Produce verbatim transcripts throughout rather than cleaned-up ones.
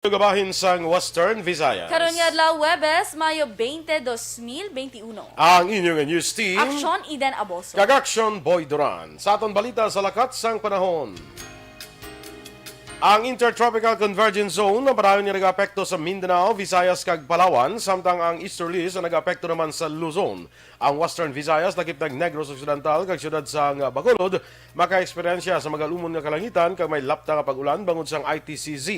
Kabahin sang Western Visayas. Karon nga adlaw, Huwebes, Mayo twenty, dos mil twenty-one. Ang inyong news team. Aksyon, Eden Aboso. Kag Aksyon, Boy Duran. Sa aton balita sa lakat sang panahon. Ang Intertropical Convergence Zone ang padayon nga nag-apekto sa Mindanao, Visayas kag Palawan, samtang ang easterlies ang nag-apekto naman sa Luzon. Ang Western Visayas, lakip nag Negros Occidental kag siyudad sang Bacolod, maka-eksperyensya sa magalumon nga kalangitan kag may lapta nga pag-ulan bangod sang I T C Z.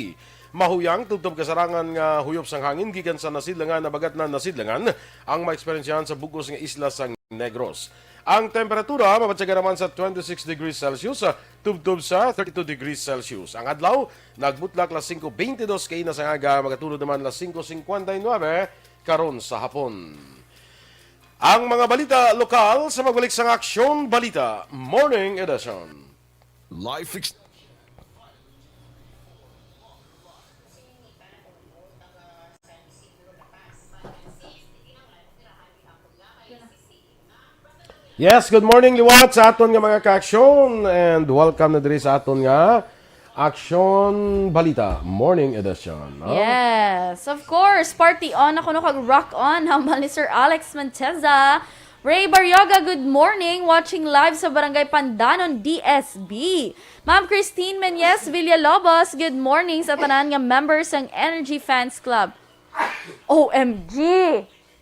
Mahuyang tubtob kasarangan nga huyop sang hangin gikan sa nasidlangan nabagatnan nasidlangan ang maeksperyensyahan sa bug-os nga isla sang Negros. Ang temperatura mabatyagan naman sa twenty-six degrees Celsius, ah, tubtob sa thirty-two degrees Celsius. Ang adlaw, nagbutlak las singko beintidos kaina sang aga, magatulod naman las singko singkwenta y nuebe karon sa hapon. Ang mga balita lokal sa pagbalik sang Aksyon Balita Morning Edition. Life ex- Yes, good morning liwat sa aton nga mga kaaksyon and welcome na diri sa aton nga Aksyon Balita Morning Edition, no? Yes, of course. Party on ako, no, kag rock on, hambal ni Sir Alex Manteza. Ray Barrioga, good morning. Watching live sa Barangay Pandanon, D S B. Ma'am Christine Menyes Villalobos, good morning sa tanan nga members sang Energy Fans Club. O M G!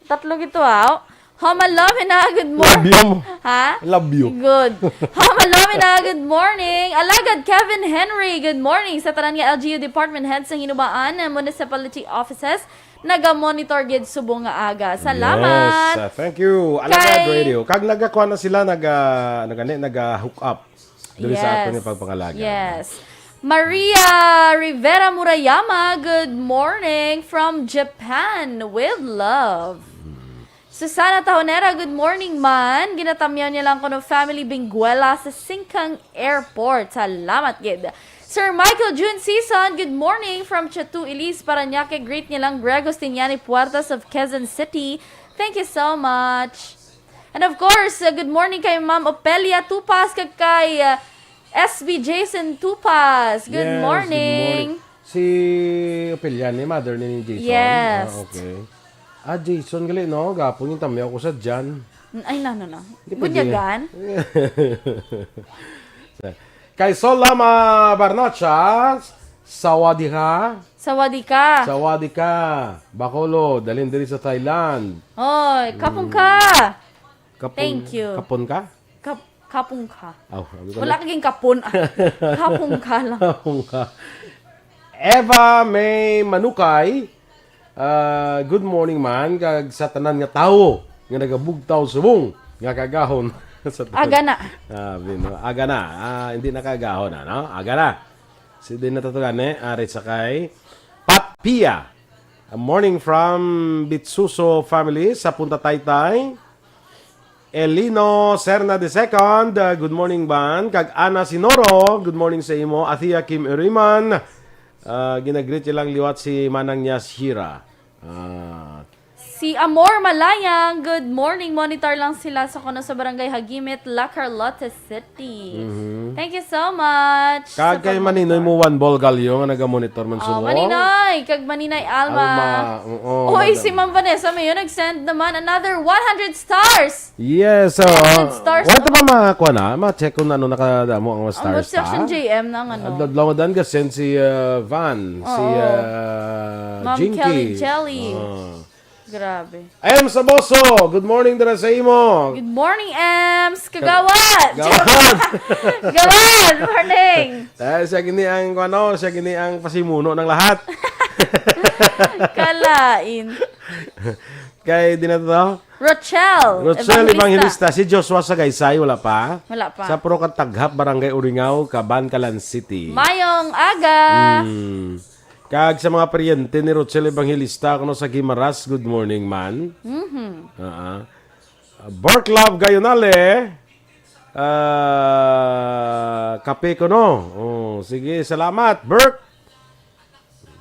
Tatlo gito, ah. Homa Love na, good morning. Love you. Ha? Love you. Good. Homa Love na, good morning. Alagad Kevin Henry, good morning. Sa tanan nga L G U department head sa Hinubaan and municipality offices, naga-monitor gid subong nga aga. Salamat. Yes, uh, thank you. Alagad Kay Radio. Kag nagakuha na sila, naga, nagani, naga-hook up. Diri sa aton nga pagpangalaga. Yes. Maria Rivera Murayama, good morning from Japan with love. Susana Tahonera, good morning man. Ginatamyaw niya lang kuno family Benguela sa Singkang Airport. Salamat gid. Sir Michael June Season, good morning from Chatu Ilis, Parañaque. Greet niya lang Greg Justiniani Puertas of Quezon City. Thank you so much. And of course, uh, good morning kay Ma'am Opelia Tupas kag kay, uh, S B Jason Tupas. Good morning. Yes, good morning. Si Opelia ni mother ni, ni Jason? Yes. Ah, okay. Ah, Jason gali, no? Gapon yung tamyaw ko sa Jan. Ay, no, no, no. Di pwede. Bunyagan? Kay Solama Barnacha, sawadika. Sawadika. Sawadika. Bacolod, dalhin diri sa Thailand. Oy, kapon ka. Mm. Kapon, Thank you. Kapon ka? Kap-, kapon ka. Aw, sabi ko Wala na. Kaging kapon, ah. Kapon ka lang. Kapon ka. Eva May Manukay, ah, good morning man, kag sa tanan nga tawo nga nagabugtaw subong nga kagahon sa tanan. Aga na. Ah, bin-, aga na. Ah, hindi na kagahon, ano? Aga na. Si din na to gani, ari sa kay Pat Pia. A morning from Bitsuso family sa Punta Taytay. Elino Serna the second, uh, good morning, Ban. Kag Ana Sinoro, good morning sa imo. Athea Kim Iriman, uh, ginagreet niya lang liwat si manang niya, Shira. Ah. Si Amor Malayang, good morning. Monitor lang sila sa kuno sa Barangay Hagimit, La Carlota City. Mhm. Thank you so much Kag sa kay pagmonitor. Maninoy mo one ball galyo nga nagamonitor man Oh, sumo. Maninoy, kag Maninay Alma. Alma, oo, Oy, madam. Si Ma'am Vanessa Mayo nag-send naman another one hundred stars. Yes, so, Hundred stars, what oh. Ba mga kuha na? Ma-check kung ano nakadamo ang mga Ang stars ta? Section J M na ang ano. Adlaw-adlaw dan ga-send si, uh, Van, si, Oo. Uh, Ma'am Jinky. Kelly Jelly. Oh. Grabe. Ems Aboso, good morning dira sa imo. Good morning, Ems. Kagawad. Gawad. Gawad, morning. Dahil siya gini ang, ano, siya gini ang pasimuno ng lahat. Kalain. Kay di na to? Rochelle Rochelle Evangelista. Evangelista. Si Joshua Sagaysay, wala pa? Wala pa. Sa Pro Kataghap, Barangay Uringaw, Cabancalan City. Mayong aga. Mm. Kag sa mga paryente ni Rochelle Evangelista, kuno sa Guimaras, good morning man. Mhm. Ah, ah. Bork Love Gayonale, ah, kape ko, no? Oh, sige, salamat, Bork.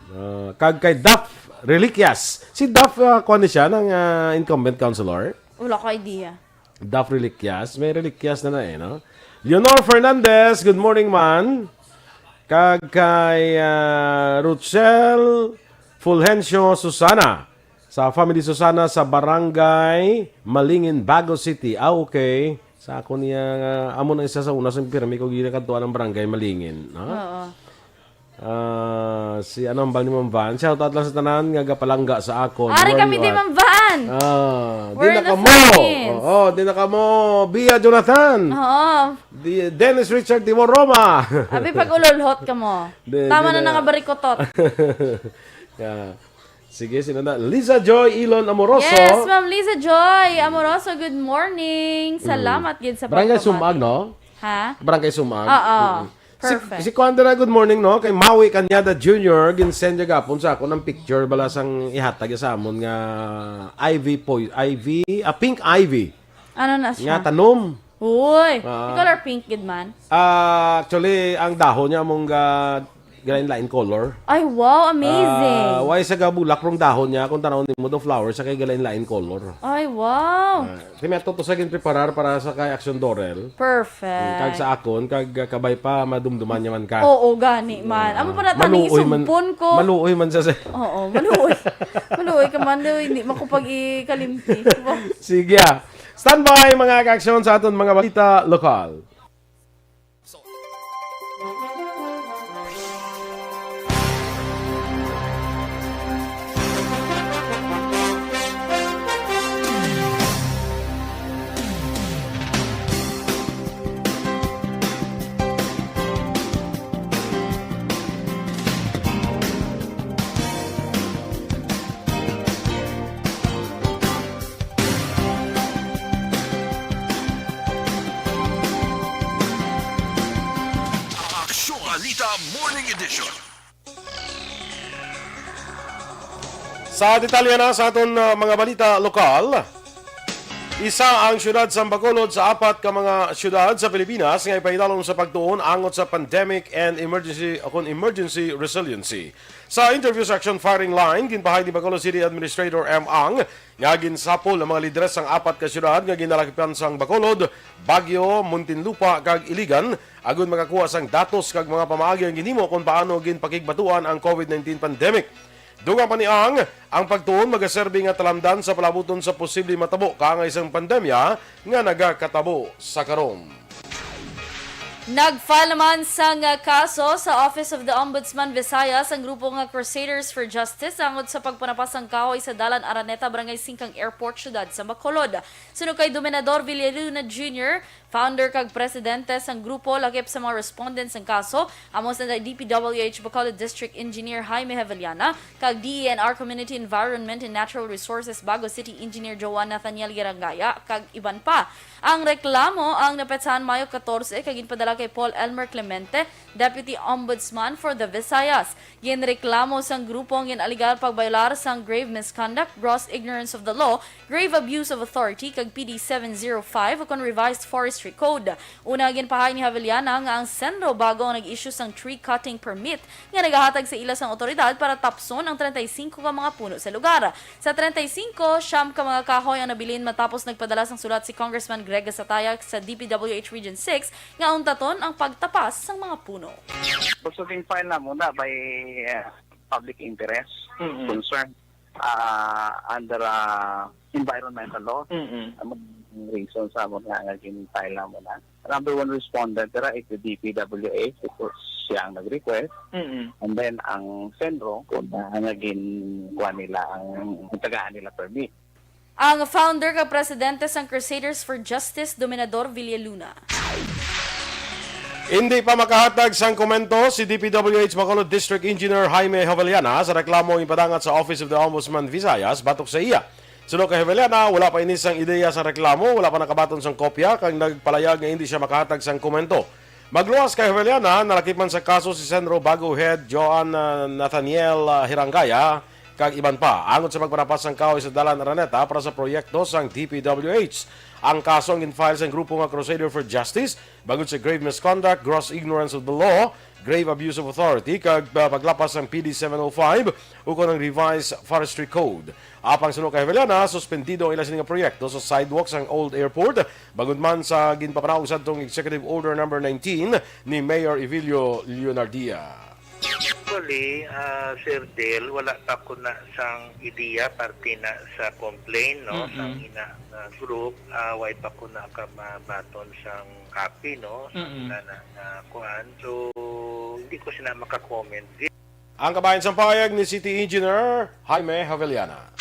Ah, kag kay Duff Reliquias. Si Duff, ah, kuwan ni siya, ng, ah, incumbent councilor? Wala ko idea. Duff Reliquias. May Reliquias na na eh, no? Leonor Fernandez, good morning, man. Kag kay, ah, Ruchel Fulgencio Susana, sa family Susana sa Barangay Malingin, Bago City. Ah, okay. Sa ako niya, nga, amo na isa sa una sa pirmi ko ginakadtuan ang Barangay Malingin, no? Oo. Ah, si ano ang bang ni Ma'am Van? Shout out lang sa tanan nga gapalangga sa akon. Ari Where kami you ni are. Ma'am Van. Ah, We're di na in the kamo. Philippines. Oo, di na kamo. Bia Jonathan. Oo. Di, Dennis Richard Tiboroma. Abi, pag-ululhot ka mo. Di, Tama di na na. Nakabarikotot. Yeah. Sige, sino na? Liza Joy Ilon Amoroso. Yes, Ma'am Liza Joy Amoroso, good morning. Mm. Salamat gid sa Barangay pagpamati. Sumag, no? Ha? Barangay Sumag. Oo. Mm. Si, Perfect. Si Kuan dira, good morning, no? Kay Maui Cañada Junior, ginsend niya gapon sa ako ng picture, bala sang ihatag sa amon nga ivy po, ivy, ah, pink ivy. Ano na siya? Nga tanom. Uy, Ah. Color pink gid man. Ah, actually, ang dahon niya among ga-, galain-lain color. Ay, wow, amazing. Ah, why sa gabulak rong dahon niya, kung tanaw nimo do flower, sa kay galain-lain color. Ay, wow. Ah, si Meto to sa ginpreparar para sa kay Action Dorel. Perfect. Mm, kag sa akon, kag, ah, kabay pa, madumduman niya man ka. Oo, gani man. Ah, Amo pa na tani, maluoy man, sumpon ko. Maluoy man sa sa- Oo, maluoy. Maluoy ka man, daw, hindi man ko pag-ikalimti. Sige, ah. Standby, mga ka-aksyon, sa aton mga balita lokal. Aksyon Balita Morning Edition. Sa detalye na sa aton, uh, mga balita lokal, isa ang siyudad sa Bacolod sa apat ka mga siyudad sa Pilipinas nga ipahidalom sa pagtuon angot sa pandemic and emergency o kon emergency resiliency. Sa interview sa Action Firing Line, ginpahay ni Bacolod City Administrator M. Ang nga ginsapol ang mga lideres sang apat ka siyudad nga ginalakipan sang Bacolod, Baguio, Muntinlupa, kag Iligan, agud makakuha sang datos kag mga pamaagi ang ginhimo kon paano ginpakigbatuan ang COVID nineteen pandemic. Dugang pa ni Ang, ang pagtuon magaserbi nga talamdan sa palabuton sa posibleng matabo kaangay sang pandemya nga nagakatabo sa karon. Nag-file naman sang kaso sa Office of the Ombudsman Visayas ang grupo nga Crusaders for Justice angot sa pagpanapas sang kahoy sa Dalan Araneta, Barangay Singkang Airport, Siyudad sa Bacolod. Suno kay Dominador Villaluna Junior, founder kag presidente sang grupo, lakip sa mga respondents sang kaso, amo sina D P W H Bacolod District Engineer Jaime Javellana kag D E N R Community Environment and Natural Resources Bago City Engineer Joan Nathaniel Garangaya kag iban pa. Ang reklamo ang napetsahan Mayo katorse kag ginpadala kay Paul Elmer Clemente, Deputy Ombudsman for the Visayas. Ginreklamo sang grupo ang gin-alegar pagbayolar sang grave misconduct, gross ignorance of the law, grave abuse of authority, kag P D seven zero five ukon Revised Forestry Code. Una, ginpahay ni Javellana nga ang Senro Bago ang nag-issue sang tree cutting permit nga nagahatag sa ila sang awtoridad para tapson ang treinta y cinco ka mga puno sa lugar. Sa treinta y cinco, siyam ka mga kahoy ang nabilin matapos nagpadala sang sulat si Congressman Greg Gasataya sa D P W H Region six nga untaton ang pagtapas sang mga puno. Also, ginfile na muna by, uh, public interest Mm-mm. concern, uh, under, uh, environmental law. Mm-mm. Ang reason sa mo nga, nga ginfile na muna. Number one respondent dira is the D P W H, because siya ang nag-request. Mm-mm. And then ang Senro, kung na nga ginkuha nila ang tagaan nila permit. Ang founder kag presidente sang Crusaders for Justice, Dominador Villaluna. Hindi pa makahatag sang komento si D P W H Bacolod District Engineer Jaime Javellana sa reklamo nga ipadangat sa Office of the Ombudsman Visayas batok sa iya. Suno kay Javellana, wala pa ini sang ideya sang reklamo, wala pa nakabaton sang kopya, kag nagpalayag nga hindi siya makahatag sang komento. Magluwas kay Javellana, nalakip man sa kaso si Senro Bago Head Joan, ah, Nathaniel, ah, Hirangaya, kag iban pa, angot sa pagpanapas sang kahoy sa Dalan Araneta para sa proyekto sang D P W H. Ang kaso ang gin-file sang grupo nga Crusader for Justice bangod sa grave misconduct, gross ignorance of the law, grave abuse of authority kag, ah, paglapas sang P D seven oh five ukon ang Revised Forestry Code. Apang suno kay Javellana, suspendido ang ila sini nga proyekto sa sidewalk sang Old Airport, bangod man sa ginpapanaog sadtong Executive Order Number nineteen ni Mayor Evilio Leonardia. Actually, ah, Sir Del, wala pa ko na sang ideya parte na sa complaint, no, Mm-mm. sang ina nga group, ah, way pa ko na ka mabaton sang copy, no, sang Mm-mm. ina na, na kuan. So, hindi ko sina maka-comment. Ang kabahin sang pahayag ni City Engineer Jaime Javellana.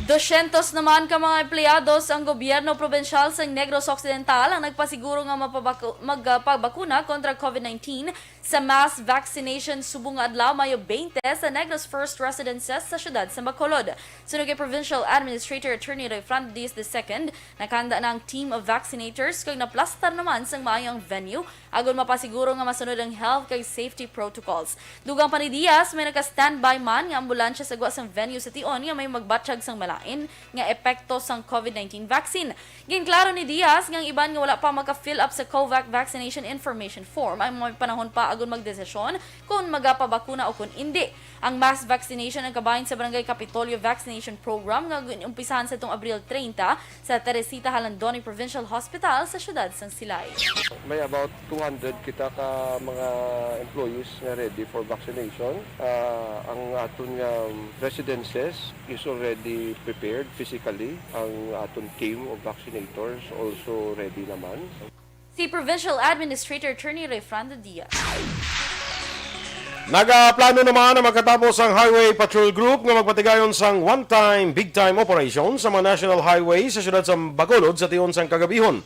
Dosyentos naman ka mga empleyado sang gobyerno probinsyal sang Negros Occidental ang nagpasiguro nga mapabaku-, magpabakuna kontra COVID nineteen sa mass vaccination subong nga adlaw, Mayo twenty, sa Negros First Residences sa siyudad sa Bacolod. Suno kay Provincial Administrator Attorney Rayfrando Diaz the second, nakahanda na ang team of vaccinators kag naplastar naman sang maayo ang venue agod mapasiguro nga masunod ang health kag safety protocols. Dugang pa ni Diaz, may naka-standby man nga ambulansya sa gwa sang venue sa tion nga may magbatyag sang malain nga epekto sang COVID nineteen vaccine. Ginklaro ni Diaz nga ang iban nga wala pa maka-fill up sa COVAC vaccination information form ay may panahon pa agud magdesisyon kon magapabakuna o kon indi. Ang mass vaccination ang kabahin sa Barangay Kapitolyo Vaccination Program nga ginumpisahan sa tong Abril treinta sa Teresita Jalandoni Provincial Hospital sa siyudad sang Silay. May about two hundred kita ka mga employees nga ready for vaccination. Ah, ang aton nga residences is already prepared physically. Ang aton team of vaccinators also ready naman. Si Provincial Administrator Attorney Rayfrando Diaz. Nagaplano naman ang makatapos ang Highway Patrol Group nga magpatigayon sang one-time, big-time operation sa mga national highway sa siyudad sa Bacolod sa tion sang kagabihon.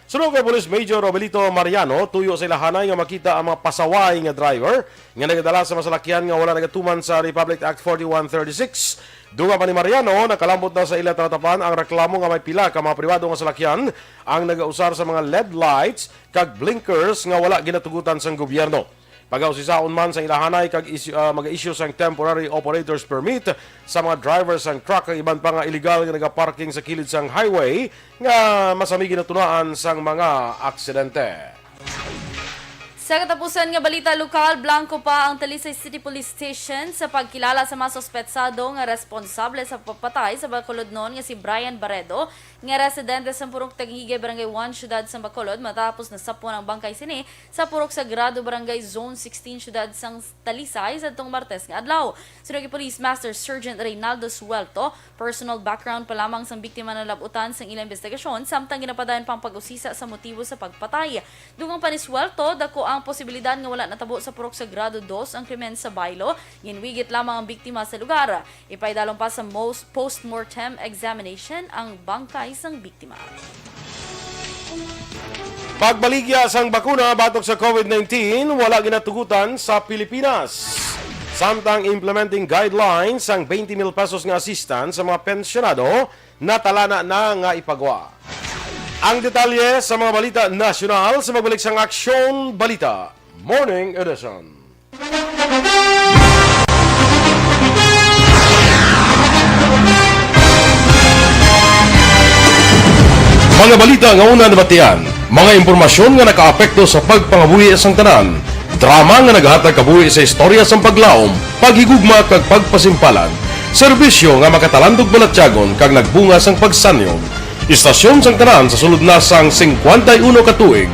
Suno kay Police Major Robelito Mariano, tuyo sa ila hanay nga makita ang mga pasaway nga driver nga nagadala sa mga salakyan nga wala nagatuman sa Republic Act forty-one thirty-six. Dugang pa ni Mariano, nakalambot na sa ila talatapan ang reklamo nga may pila ka mga pribado nga salakyan ang nagausar sa mga L E D lights kag blinkers nga wala ginatugutan sang gobyerno. Pagausisaon man sa ila hanay kag is-, ah, mag-issue sang temporary operators permit sa mga driver sang truck kag iban pa nga illegal nga nagaparking sa kilid sang highway nga masami ginatunaan sang mga aksidente. Sa katapusan nga balita lokal, blanco pa ang Talisay City Police Station sa pagkilala sa mga suspetsado nga responsable sa pagpatay sa Bacolodnon nga si Brian Barredo, nga residente sa Purok Taguige, Barangay one, Siyudad sang Bacolod, matapos nasapwan ang bangkay sini sa Purok Sagrado, Barangay Zone sixteen, Siyudad sang Talisay, sadtong Martes nga adlaw. Suno kay Police Master Sergeant Reynaldo Suelto, personal background pa lamang sang biktima nalab-utan sang ila investigasyon, samtang ginapadayon pa ang pag-usisa sa motibo sa pagpatay. Dugang pa ni Suelto, dako ang posibilidad nga wala natabo sa Purok Sagrado dos ang krimen sa baylo. Ginwigit lamang ang biktima sa lugar. Ipaidalom pa sa mos-, post-mortem examination ang bangkay sang biktima. Pagbaligya sang bakuna batok sa COVID nineteen, wala ginatugutan sa Pilipinas. Samtang implementing guidelines sang twenty mil pesos nga assistance sa mga pensyonado, natalana na nga ipagwa. Ang detalye sa mga balita nasyonal sa pagbalik sang Aksyon Balita Morning Edition. Mga balita nga una nabatian, mga impormasyon nga nakaapekto sa pagpangabuhi sang tanan, drama nga naghatag kabuhi sa istorya sang paglaom, paghigugma kag pagpasimpalan, serbisyo nga makatalandog balatyagon kag nagbunga sang pagsanyon. Istasyon sang tanan sa sulod na sang singkwenta y uno ka tuig.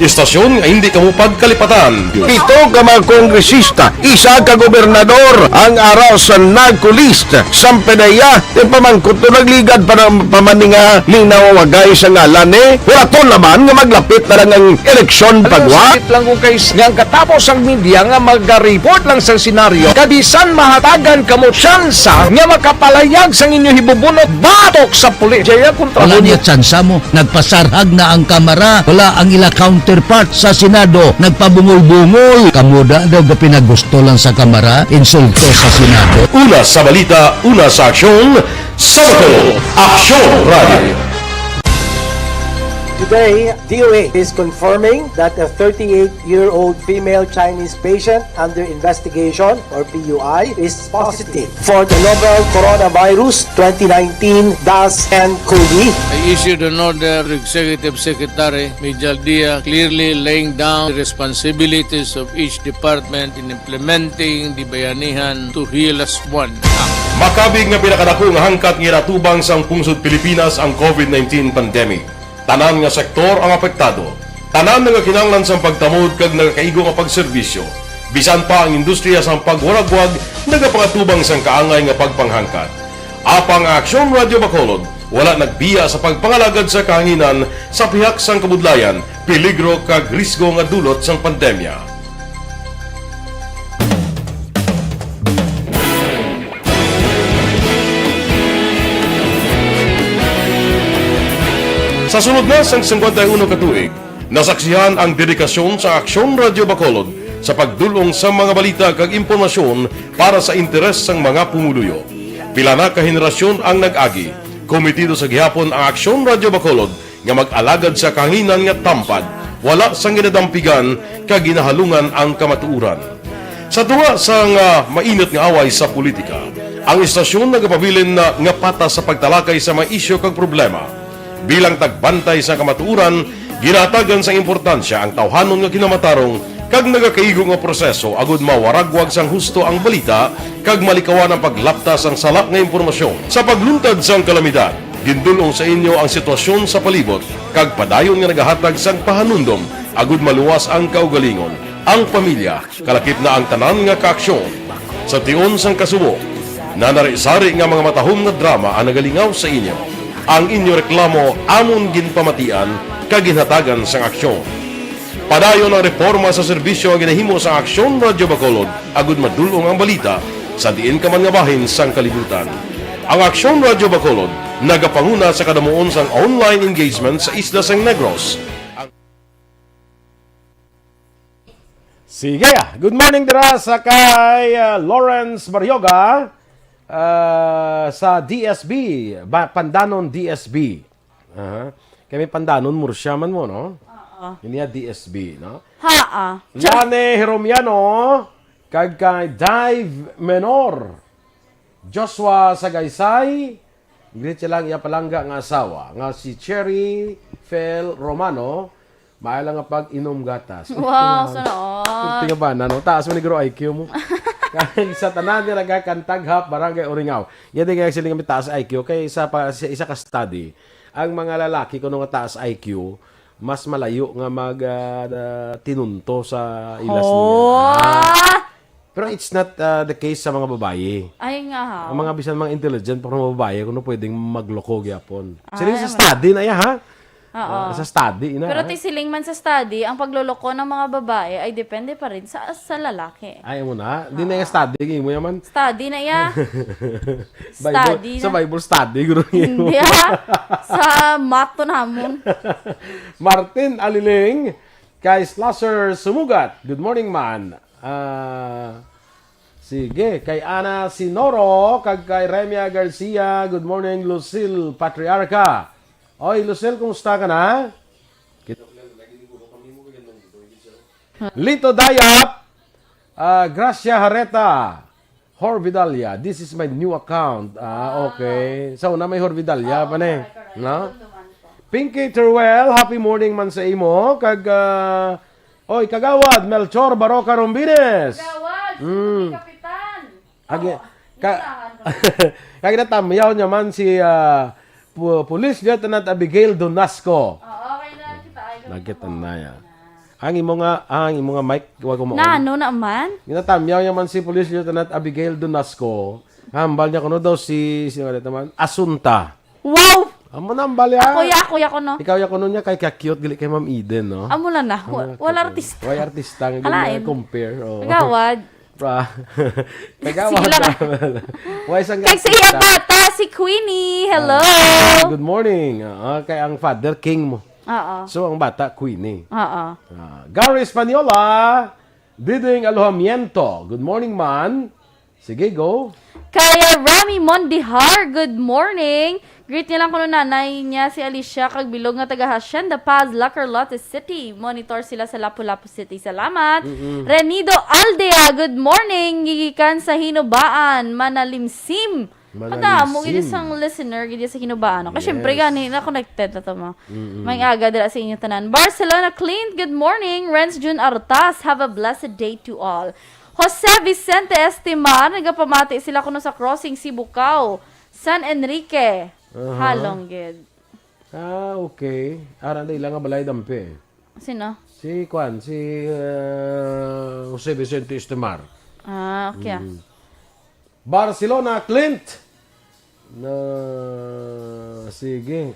Istasyon nga hindi kamo pagkalipatan. Pito ka mga kongresista, isa ka gobernador ang ara sa NAGCO list. Sampedeya, yung pamangkot to nagligad pa ng pamaninga linawagay sa ngalan eh. Wala to naman nga maglapit na lang ang eleksyon pagwa. Sakit lang kung kay nga ang katapos ang media nga mag-report lang sa senaryo, kabisan mahatagan kamo tsansa nga makapalayag sang inyo hibubunot batok sa pulis. Jaya kontra Wala mo niya tsansa mo. Nagpasarhag na ang Kamara. Wala ang ila counterpart sa Senado. Nagpabungol-bungol. Kamo da daw ga pinagusto lang sa Kamara, insulto sa Senado. Una sa balita, una sa aksyon, sa Bacolod, Aksyon Radio. Today, D O H is confirming that a thirty-eight-year-old female Chinese patient under investigation, or P U I, is positive for the novel coronavirus twenty nineteen dash N COVID. I issued an order to Executive Secretary Mijal Dia, clearly laying down the responsibilities of each department in implementing the Bayanihan to Heal As One Act. Makabig nga pinakadako nga hangkat nga ginatubang sang pungsod Pilipinas ang COVID nineteen pandemic. Tanan nga sektor ang apektado. Tanan nagakinahanglan sang pagtamod kag nagakaigo nga pagserbisyo. Bisan pa ang industriya sang pagwaragwag nagapangatubang sang kaangay nga pagpanghangkat. Apang ang Aksyon Radyo Bacolod wala nagbiya sa pagpangalagad sa kahanginan sa pihak sang kabudlayan, peligro kag risgo nga dulot sang pandemya. Sa sulod na sang singkwenta y uno ka tuig, nasaksihan ang dedikasyon sa Aksyon Radyo Bacolod sa pagdul-ong sa mga balita kag impormasyon para sa interes sang mga pumuluyo. Pila na ka henerasyon ang nag-agi. Komitido sa gihapon ang Aksyon Radyo Bacolod nga mag-alagad sa kahanginan nga tampad, wala sang ginadampigan kag ginahalungan ang kamatuoran. Sa tunga sang, ah, mainit nga away sa politika, ang istasyon nagapabilin na nga patas sa pagtalakay sa mga isyu kag problema. Bilang tagbantay sa kamatuoran, ginahatagan sang importansya ang tawhanon nga kinamatarong kag nagakaigo nga proseso agud mawaragwag sang husto ang balita kag malikawan ang paglapta sang sala nga impormasyon. Sa pagluntad sang kalamidad, gindul-ong sa inyo ang sitwasyon sa palibot kag padayon nga nagahatag sang pahanumdom agud maluwas ang kaugalingon, ang pamilya, kalakip na ang tanan nga kaaksyon. Sa tion sang kasubo, nanari-sari nga mga matahom nga drama ang nagalingaw sa inyo. Ang inyo reklamo amon ginpamatian kag ginhatagan sang aksyon. Padayon ang reporma sa serbisyo nga ginahimo sa Aksyon Radyo Bacolod agud madul-ong ang balita sa diin ka man nga bahin sang kalibutan. Ang Aksyon Radyo Bacolod nagapanguna sa kadamuon sang online engagement sa isla sang Negros. Ang Sige. Good morning dira sa kay, ah, Lawrence Barrioga, ah, sa D S B, ba, Pandanon D S B. Aha. Kay may Pandanon, Murcia man mo, no? Oo. Hindi niya D S B, no? Haa. Lane Heromiano, kag kay Dive Menor, Joshua Sagaysay, greet siya lang iya palangga nga asawa, nga si Cherry Fel Romano, maayo lang nga pag-inom gatas. Wow, sana all. Sulti nga bana, no? Taas man ni guro I Q mo. Kay sa tanan nga nagakantag hap, Barangay Oringaw. Yan din kaya sila nga may taas I Q. Kay isa pa, sa isa ka study, ang mga lalaki kuno nga taas I Q, mas malayo nga mag, ah, ah, tinunto sa ilas niya. Oh! Ah. Pero it's not, ah, the case sa mga babayi. Ay nga, ha. Ang mga bisan mga intelligent, pero mga babayi, kuno pwedeng magloko gyapon. Sila Ay, sa man. Study na iya, ha? Oo. Ah, sa study na, Pero ha? Ti siling man sa study, ang pagloloko ng mga babae ay depende pa rin sa, sa lalaki. Ay, mo na. Di na Oo. Yung study, mo yaman. Study na iya. Bible, Study sa na. Bible study, guro niyo. Hindi, ha? Sa math to namon. Martin Aliling, kay Slasher Sumugat. Good morning, man. Ah, sige, kay Ana Sinoro, kag kay Remia Garcia. Good morning, Lucille Patriarca. Oy, Lucille, kumusta ka na? Lito Dayap, ah, Gracia Hareta, Horvidalia. This is my new account. Ah, okay. So, na may Horvidalia pa ni. No? Pinky Teruel, happy morning man sa imo. Kag, ah, oy, Kagawad Melchor Baroca Rombines. Kagawad, Mm. Kapitan. Agi, Oh, ka, listahan ko. Kag natamyaw niya man si, ah, Pu-, Police Lieutenant Abigail Donasco. Oo, okay na kita, ay, Nagkita na yan. Ang imo nga, ang imo nga mic, wag mo Na, on. Ano naman? Ginatamyaw niya man si Police Lieutenant Abigail Donasco. Hambal niya kuno daw si, sino nga dito man? Asunta. Wow! Amo na, hambal niya. Ako ya, ako ya kuno. Ikaw ya kuno niya, kay ka-cute, gali kay Ma'am Eden, no? Amo lang na. Amo Wa-, na, wala cute. Artista. Wala artista, nga Alain. Gina-compare, oh. Kagawad. Pra. Kagawad Sila na. Why sang Kay sa iya artista? Bata, si Queenie. Hello. Ah, good morning. Ah, kay ang father, king mo. Oo. So, ang bata, Queenie. Oo. Ah, Gary Española, Diding Alojamiento. Good morning, man. Sige, go. Kaya Rami Mondihar, good morning. Greet niya lang kuno nanay niya si Alicia kag bilog nga taga Hacienda Paz, La Carlota City. Monitor sila sa Lapu-Lapu City. Salamat. Mm-mm. Renido Aldea, good morning. Gigikan sa Hinubaan, Manalimsim. Kadamo gid Manalimsim. Sang listener gid sa Hinubaan. Kay syempre Yes. gani na connected na to mo. Mm-mm. May aga dira sa inyo tanan. Barcelona Clint, good morning. Renz Jun Artas, have a blessed day to all. Jose Vicente Estimar, nagapamati sila kuno sa Crossing Sibucao, San Enrique. Aha. Halong gid. Ah, okay. Ara na ila nga balay dampe. Sino? Si Kwan, si, uh, Jose Vicente Estimar. Ah, okay. Mm. Barcelona, Clint. Na, sige.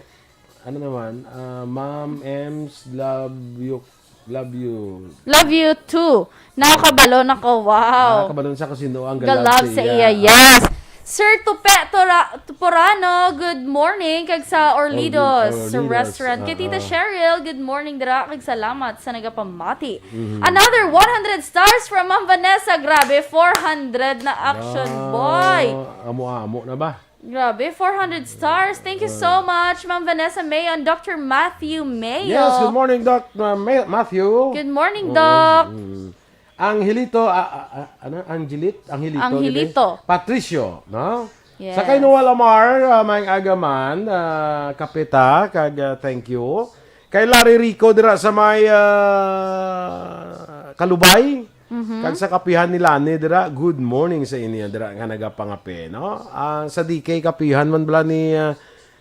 Ano naman? Ah, Ma'am Ems, love you. Love you. Love you too. Nakabalo na ko. Wow. Ah, kabalo na siya kung sino ang Ga-love sa iya. Yes. Sir Tupe Tora-, Tuporano, good morning. Kag sa Orlidos, Orli-, Orlidos, restaurant. Kay Tita ah, ah. Cheryl, good morning dira. Kag salamat sa nagapamati. Mhm. Another one hundred stars from Ma'am Vanessa. Grabe, four hundred na action, Wow. boy. Amo-amo na ba? Grabe, four hundred stars. Thank you so Ah. much, Ma'am Vanessa Mayon, Doctor Matthew Mayo. Yes, good morning, Doc, uh, Ma-, Matthew. Good morning, Oo, Doc. mm. Angelito, ah, ah, ah, ano? Angelit? Angelito, Angelito. Patricio, no? Yes. Sa kay Noel Amar, ah, maayong aga man, ah, Kapita, kag, ah, thank you. Kay Larry Rico dira sa may, ah, Kalubay, Mhm. kag sa kapihan ni Lani dira, good morning sa inyo dira nga nagapangape, no? Ah, sa D K kapihan man bala ni, ah,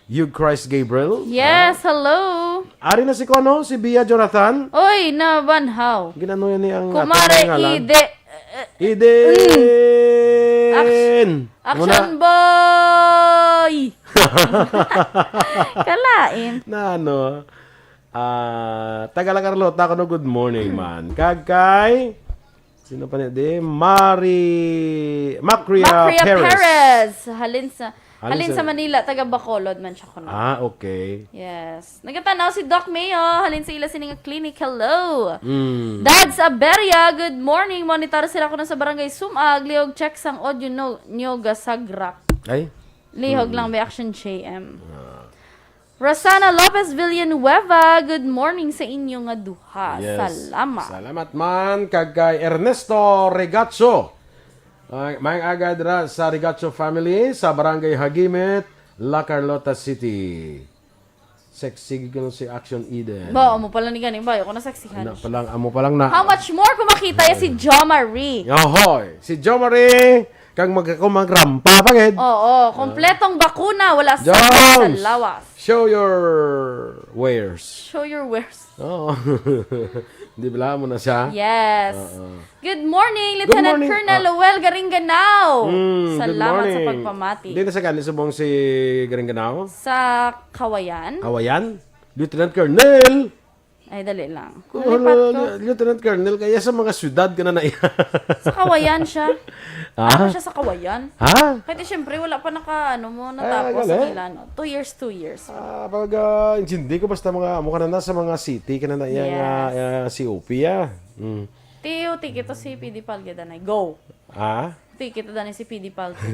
Hugh Christ Gabriel? Yes, Ah. hello. Ari na si kuno, si Bia Jonathan. Oy, nabanhaw. Ginano yan ni ang Kumare atong ngalan? Ide, eh, eh, Eden! mm. Action, Muna. action boy! Kalain. Na ano? Ah, taga La Carlota, kuno, good morning, man. Kag kay, sino pa niya di? Mari-, Macria Macria Perez. Perez. Halin sa, Halin halin sa sa Manila, taga Bacolod man siya kuno. Ah, okay. Yes. Nagatan-aw si Doc Mayo. Halin sa ila sini nga clinic. Hello. Mm. Dads Aberia, good morning. Monitor sila kuno sa Barangay Sumag. Lihog check sang audio no, nyo gasagrak. Ay. Lihog Mm. lang may action, J M. Ah. Rosana Lopez Villanueva, good morning sa inyo nga duha. Yes. Salamat. Salamat man kag kay Ernesto Regacho. Ay, maayong aga dira sa Regacho family sa Barangay Hagimit, La Carlota City. Sexy gyud si Action Eden. Ba, amo pala ni gani ba? Ako na sexihan. Na palang, amo palang na. How much more kung makita ya si Jo Marie? Ohoy, si Jo Marie, kag mag-, kung magrampa pa gid. Oo, kompletong bakuna, wala sa Jones! Sa lawas. Show your wares. Show your wares. Oo. Di ba mo na siya? Yes. Oo. Good morning, Good Lieutenant morning. Colonel Ah. Noel Garinganao. Mm, good Salamat sa morning. pagpamati. Di na sa gani subong si Garinganao? Sa Kawayan? Kawayan? Lieutenant Colonel? Ay, dali lang. Ko, Nalipat ano, ko. Lieutenant Colonel, kaya sa mga syudad ka na na iya. Sa Kawayan siya. Ah? Ano siya sa Kawayan? Ha? Kaya siyempre, wala pa naka, ano mo, Ay, natapos gali? ang ilan. Two years, two years. Ah, pag, ah, intindi ko, basta mga, amo ka na na sa mga city, ka na na iya nga, Yes. ah, C O P, ah. Mm. Tiyo, tikito si P D Palga danay. Go. Ah? Tikito danay si P D Palga.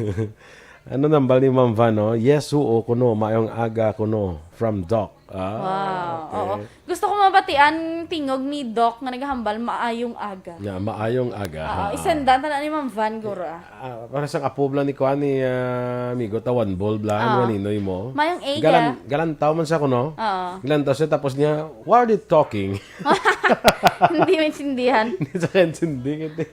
Ano nambal ni Ma'am Van, no? Yes, oo, kuno. Maayong aga, kuno. From Doc. Ah, Wow. okay. Oo. Gusto ko mabatian tingog ni Doc nga naghambal, "Maayong aga." Yeah, maayong aga. Oo, Ah. isendan ta na ni Ma'am Van, guro, ah. Ah, para sa kapob lang ni kuan ni, ah, amigo, Tawan Bol, bla, Ah. ano, ninoy mo? Mayong aga. Galan-, galantaw man sa kuno. Oo. Galantaw siya, tapos niya, "What are they talking?" Hindi maintindihan. Hindi sa kaintindi, hindi.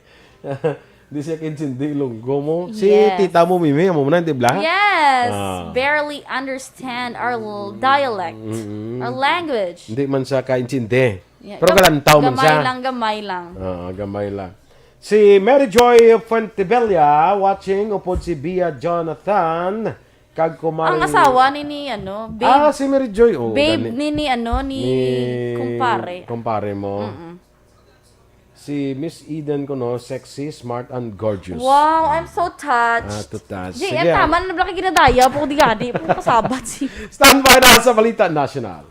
Di siya kaintindi, Ilonggo mo. Si Yes. tita mo, Mimi, amo mo na, di bla? Yes. Ah. Barely understand our l-, dialect, Mm-mm. our language. Hindi man siya kaintindi. Yeah. Pero Gam-, galantaw man gamay siya. lang, gamay lang. Oo, gamay lang. Si Mary Joy Fuentebella, watching, upod si Bia Jonathan, kag kumari Ang asawa ni, ni, ano, babe, Ah, si Mary Joy, oh, babe gani. ni, ni, ano, ni Ni kumpare. kumpare mo. Mm-mm. Si Miss Eden kuno, sexy, smart, and gorgeous. Wow, I'm so touched. Ah, to touch. Jay, Sige. ang tama na bala kay ginadaya po, di gani po kasabat si Stand by na sa Balita National.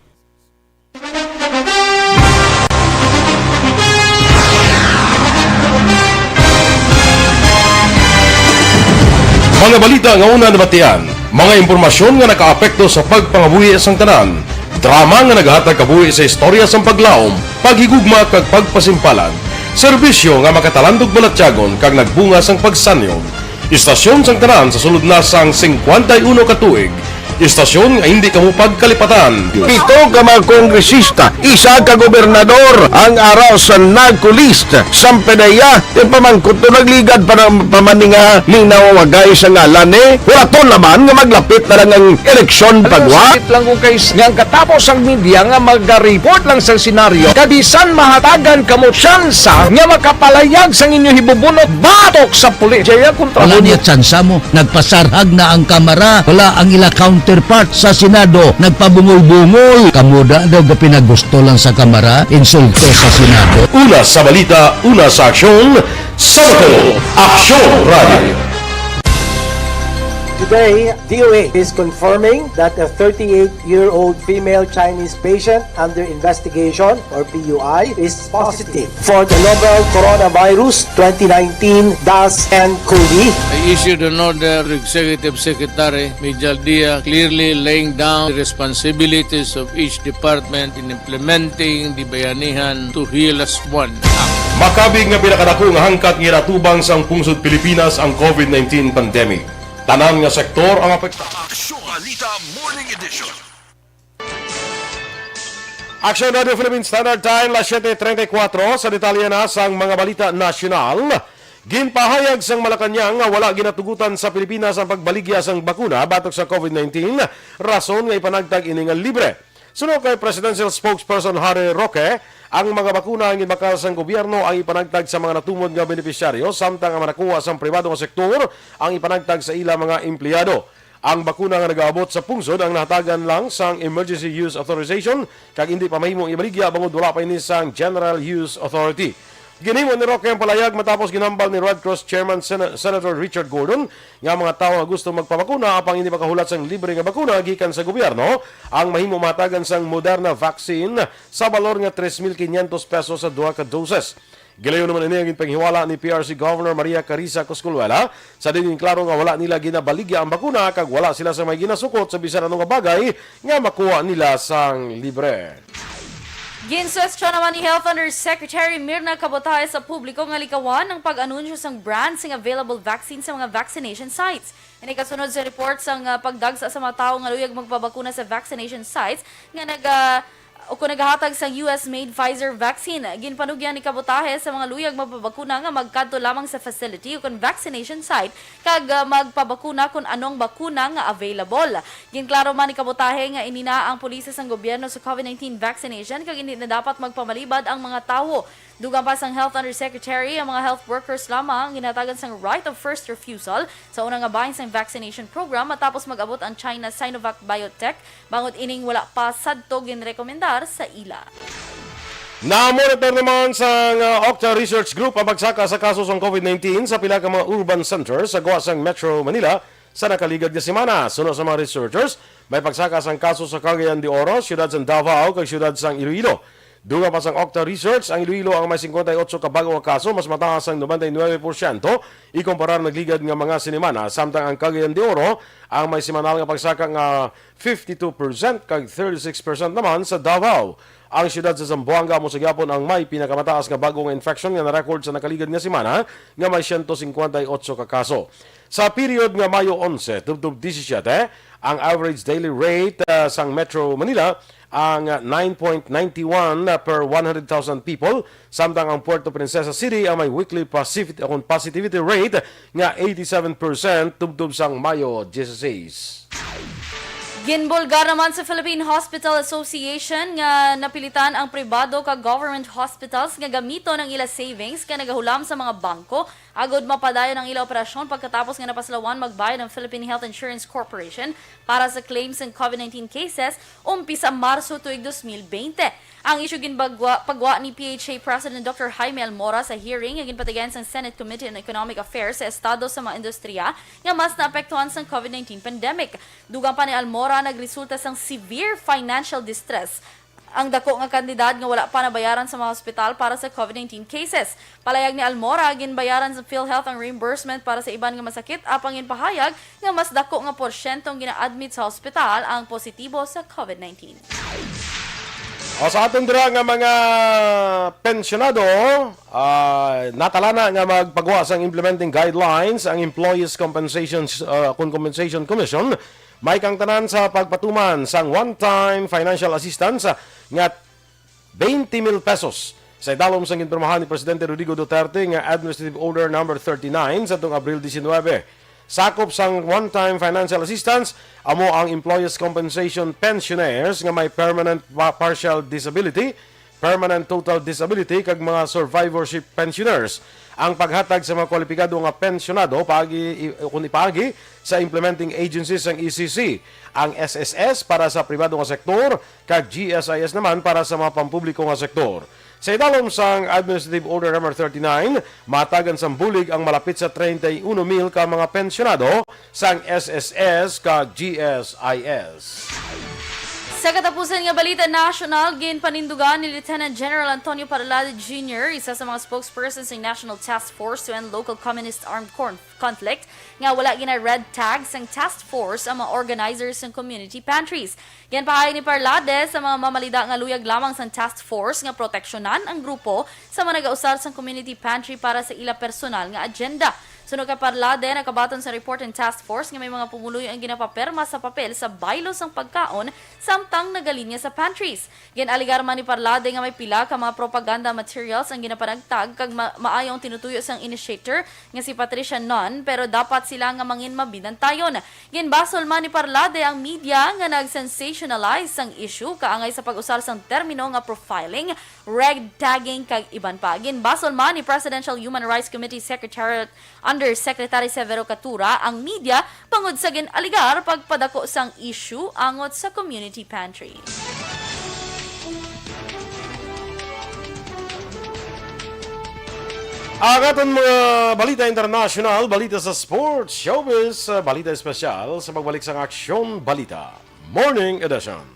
Mga balita nga una nabatian, Mga impormasyon nga nakaapekto sa pagpangabuhi sang tanan. Drama nga nagahatag kabuhi sa istorya sang paglaom, paghigugma, kag pagpasimpalan. Serbisyo nga makatalandog balatyagon kag nagbunga sang pagsanyog. Istasyon sang tanan sa sulod na sang singkwenta y uno ka tuig. Istasyon nga hindi kamo pagkalipatan. Pito ka mga kongresista, isa ka gobernador ang ara sa NAGCO list. Sang P D E A, ti pamangkot to nagligad pa na, pa man ni nga ning nawawagay sa ngalan ni. Hulaton naman nga maglapit na lang ang eleksyon pagwa. Sakit lang kung kay s-, nga ang katapos ang media nga magareport lang sa senaryo, kabisan mahatagan kamo tsansa nga makapalayag sang inyo hibubunot batok sa pulis. Jaya kontra Wala mo. Niya tsansa mo. Nagpasarhag na ang Kamara. Wala ang ila counterpart sa Senado. Nagpabungol-bungol. Kamo da daw gapinagusto lang sa Kamara. Insulto sa Senado. Una sa balita, una sa aksyon, sa Bato, Aksyon Radio. Today, D O H is confirming that a thirty-eight-year-old female Chinese patient under investigation, or P U I, is positive for the novel coronavirus twenty nineteen dash N COVID. I issued an order to Executive Secretary Mijal Dia, clearly laying down the responsibilities of each department in implementing the Bayanihan to Heal as One Act. Makabig nga pinakadako nga hangkat nga ginatubang sang pungsod Pilipinas ang COVID nineteen pandemic. Tanan nga sektor ang apektado. Aksyon Balita Morning Edition. Aksyon Radio Philippine Standard Time, las siete treinta y cuatro. Sa detalye na sang mga balita nasyonal, ginpahayag sang Malacañang nga wala ginatugutan sa Pilipinas ang pagbaligya sang bakuna batok sa COVID nineteen, rason nga ipanagtag ini nga libre. Suno kay Presidential Spokesperson Harry Roque, ang mga bakuna ang ginbakal sang gobyerno ang ipanagtag sa mga natumod nga benepisyaryo, samtang ang mga nakuha sang pribado nga sektor ang ipanagtag sa ila mga empleyado. Ang bakuna nga nagaabot sa pungsod ang nahatagan lang sang Emergency Use Authorization kag indi pa mahimo ibaligya bangod wala pa ini sang General Use Authority. Ginhimo ni Roque ang palayag matapos ginhambal ni Red Cross Chairman Sen-, Senator Richard Gordon nga mga tawo nga gusto magpabakuna apang hindi makahulat sang libre nga bakuna gikan sa gobyerno ang mahimo mahatagan sang Moderna vaccine sa balor nga tres mil quinientos pesos sa duha ka doses. Gilayon naman ini ang ginpanghiwala ni P R C Governor Maria Carissa Cosculuela, sa diin ginklaro nga wala nila ginabaligya ang bakuna kag wala sila sa may ginasukot sa bisan ano nga bagay nga makuha nila sang libre. Ginsuwestyon naman ni Health Undersecretary Mirna Cabutahe sa publiko nga likawan ang pag-anunsyo sang brand sing available vaccine sa mga vaccination sites. Ini kasunod sa report sang, ah, pagdagsa sa mga tawo nga luyag magpabakuna sa vaccination sites nga nag, ah, o kon nagahatag sang U S-made Pfizer vaccine. Ginpanugyan ni Cabutahe sa mga luyag magpabakuna nga magkadto lamang sa facility o kon vaccination site kag, ah, magpabakuna kon anong bakuna nga available. Ginklaro man ni Cabutahe nga ini na ang polisiya sang gobyerno sa COVID nineteen vaccination kag hindi na dapat magpamalibad ang mga tawo. Dugang pa sang Health Undersecretary, ang mga health workers lamang ang ginhatagan sang right of first refusal sa una nga bahin sang vaccination program matapos mag-abot ang China Sinovac Biotech, bangod ining wala pa sadto ginrekomendar sa ila. Na-monitor naman sang, uh, Okta Research Group ang pagsaka sa kaso sang COVID nineteen sa pila ka mga urban centers sa gwa sang Metro Manila sa nakaligad nga semana. Suno sa mga researchers, may pagsaka sang kaso sa Cagayan de Oro, siyudad sang Davao, kag siyudad sang Iloilo. Dugang pa sang Okta Research, ang Iloilo ang may singkwenta y otso ka bag-o nga kaso, mas mataas sang nobenta y nuebe porsyento ikumpara nagligad nga mga sinimana, samtang ang Cagayan de Oro ang may semanal nga pagsaka nga fifty-two percent kag thirty-six percent naman sa Davao. Ang siyudad sa Zamboanga amo sa gihapon ang may pinakamataas nga bag-o nga infection nga na-record sa nakaligad nga semana, nga may siyento singkwenta y otso ka kaso. Sa period nga Mayo onse tubtob disisiete, ang average daily rate, ah, sang Metro Manila ang nine point nine one per one hundred thousand people, samtang ang Puerto Princesa City ang may weekly positivity, akon positivity rate nga eighty-seven percent tubtob sang Mayo dieciséis. Ginbulgar naman sa Philippine Hospital Association nga napilitan ang pribado kag government hospitals nga gamiton ang ila savings nga nagahulam sa mga bangko agod mapadayon ang ila operasyon pagkatapos nga napasulawan magbayad ang Philippine Health Insurance Corporation para sa claims sang COVID nineteen cases umpisa Marso tuig dos mil bente. Ang isyu ginbagwa-, pagwa ni P H A President Doctor Jaime Almora sa hearing nga ginpatigayon sang Senate Committee on Economic Affairs sa estado sa mga industriya nga mas naapektuhan sang COVID nineteen pandemic. Dugang pa ni Almora, nagresulta sang severe financial distress ang dako nga kantidad nga wala pa nabayaran sa mga hospital para sa COVID nineteen cases. Palayag ni Almora, ginbayaran sa PhilHealth ang reimbursement para sa iban nga masakit, apang ginpahayag nga mas dako nga porsyento ang gina-admit sa hospital ang positibo sa COVID nineteen. O sa aton dira nga mga pensyonado, ah, natalana nga magpagwa sang implementing guidelines ang Employees Compensation, ah, Con-, Compensation Commission, may kangtanan sa pagpatuman sang one-time financial assistance nga twenty mil pesos sa idalom sang ginpirmahan ni Presidente Rodrigo Duterte nga Administrative Order Number thirty-nine sa tuong Abril diecinuebe. Sakop sang one-time financial assistance amo ang employees compensation pensioners nga may permanent pa-, partial disability, permanent total disability, kag mga survivorship pensioners. Ang paghatag sa mga kwalipikado nga pensionado paagi, i-, kun ipaagi sa implementing agencies sang E C C, ang S S S para sa pribado nga sektor, kag G S I S naman para sa mga pampubliko nga sektor. Sa idalom sang Administrative Order Number thirty-nine, matagan sang bulig ang malapit sa treinta y uno mil ka mga pensionado sang S S S kag G S I S. Sa katapusan nga balita nasyonal, ginpanindugan ni Lieutenant General Antonio Parlade Junior, isa sa mga spokesperson sa National Task Force to End Local Communist Armed Con- Conflict, nga wala gina-red tag sang task force ang mga organizers sang community pantries. Ginpahayag ni Parlade sa mga mamalida nga luyag lamang sang task force nga proteksyonan ang grupo sa mga nagausar sang community pantry para sa ila personal nga agenda. Suno kay Parlade, nakabaton sa report ang task force nga may mga pumuluyo ang ginapaperma sa papel sa baylo sang pagkaon samtang nagalinya sa pantries. Gin-alegar man ni Parlade nga may pila ka mga propaganda materials ang ginapanagtag kag ma- maayo ang tinutuyo sang initiator nga si Patricia Nunn, pero dapat sila nga mangin mabinantayon. Ginbasol man ni Parlade ang media nga nag-sensationalize sang issue kaangay sa pag-usar sang termino nga profiling, red tagging, kag iban pa. Ginbasol man ni Presidential Human Rights Committee Secretary Undersecretary Severo Catura ang media bangod sa gin-alegar pagpadako sang issue angot sa community pantry. Ang aton mga balita international, balita sa sports, showbiz, uh, balita espesyal sa pagbalik sang Aksyon Balita Morning Edition.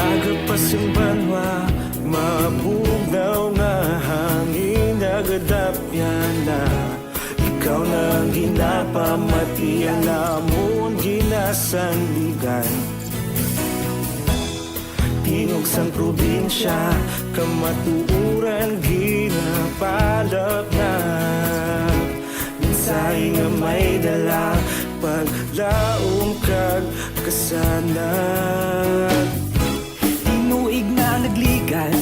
Aga pa sing banwa, mabugnaw nga hangin nagadapyan na. Ikaw na ang ginapamati, ang amon ginasandigan. Tingog sang probinsya, kamatuoran ginapalap na. Mensahe nga may dala, paglaom kag kasanag. Tinuig na nagligad,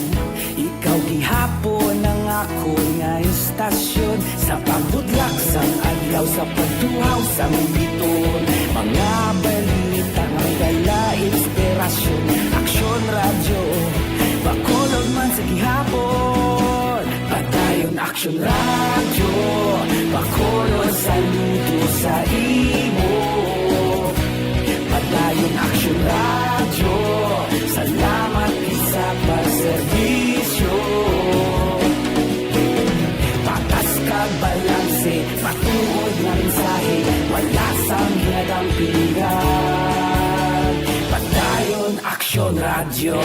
ikaw gihapon ang akon nga istasyon. Sa pagbutlak sang adlaw, sa pagtuhaw sang biton, mga balita nga may dala inspirasyon. Aksyon Radyo, Bacolod man sa gihapon. Padayon Aksyon Radyo, Bacolod, saludo sa imo. Padayon Aksyon Radyo, salamat gid sa pagserbisyo. Patas kag balanse, matuod nga mensahe, wala sang ginadampingan. Padayon Aksyon Radyo.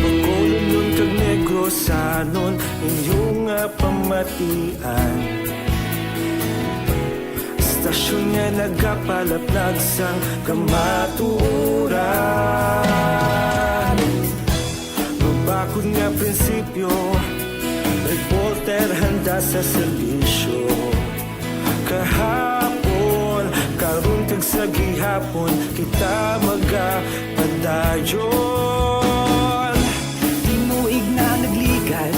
Bacolodnon kag Negrosanon, inyo nga pamatian. Istasyon nga nagapalaplag sang kamatuoran. Mabakod nga prinsipyo, reporter handa sa serbisyo. Kahapon, karon kag sa gihapon, kita magapadayon. Tinuig na nagligad,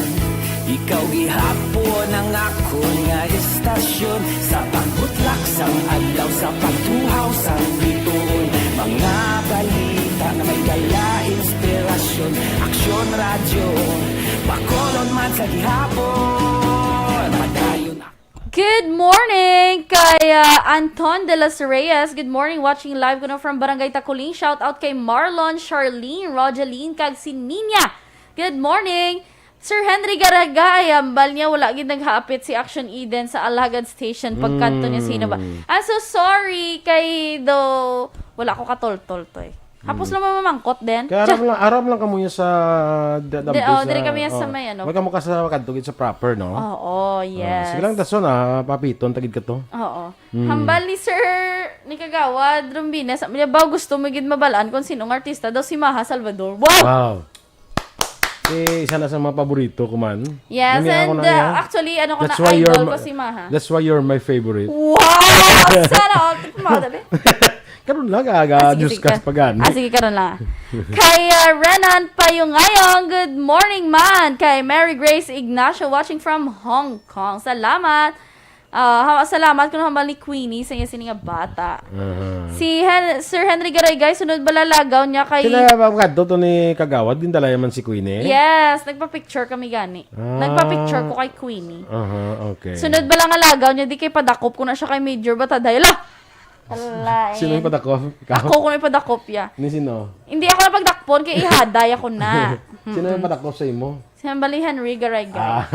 ikaw gihapon ang akon nga istasyon. Sa pagbutlak sang adlaw, sa pagtuhaw sang bituon, mga balita nga may dala inspirasyon. Aksyon Radyo, Bacolod man Sa gihapon, madayon ako. Good morning kay, ah, Anton de los Reyes. Good morning, watching live kuno from Barangay Taculing. Shout out kay Marlon, Charlene, Rogeline, kag si Ninya. Good morning. Sir Henry Garagay, ambal niya wala gid naghapit si Action Eden sa Alagad Station pagkadto niya sa Hinoba. Mm. I'm so sorry kay do wala ko katoltol to eh. Hapos Mm. lang mamangkot din. Kaya aram Cha- lang, aram lang kamo niya sa da-, Di, dambi oh, sa, diri kami sa oh. may ano. May kamo ka sa kadto gid sa proper, no? Oo, Ah, yes. sige lang, dason, ah, papiton, tagid ka to. Oo. Mm. Hambal ni Sir, ni Kagawad Rombina, sa, niya ba gusto mo gid mabalaan kung sinong artista daw si Maha Salvador? Wow! Wow! Si isa na sa mga paborito ko man. Yes, Nami ako and, na uh, niya. actually, ano ko That's na, why you're idol my, ko si Maha. That's why you're my favorite. Wow! Sana all. Tikma, dabi. Karon lang, aga, Ah, sige, Diyos sige, kas ka- pagani. Ah, sige, karon lang. Kay, uh, Renan Payungayong, good morning, man. Kay Mary Grace Ignacio, watching from Hong Kong. Salamat. Ah, ha-, salamat kuno hambal ni Queenie sa iya sini nga bata. Aha. Si Hen-, Sir Henry Garayguy, sunod bala lagaw niya kay Sila ba kadto to ni Kagawad, gindala man si Queenie? Yes, nagpa-picture kami gani. Ah. Nagpa-picture ko kay Queenie. Aha, okay. Sunod bala nga lagaw niya, di kay padakop ko na siya kay Major Bataday. Ala! Ala, Sino yung eh. padakop? Ikaw? Ako ko na ipadakop, ya. Ni sino? Hindi ako na pagdakpon, kay ihaday ako na. Sino yung padakop sa imo? Si Hambal ni Henry Garayguy. Ah.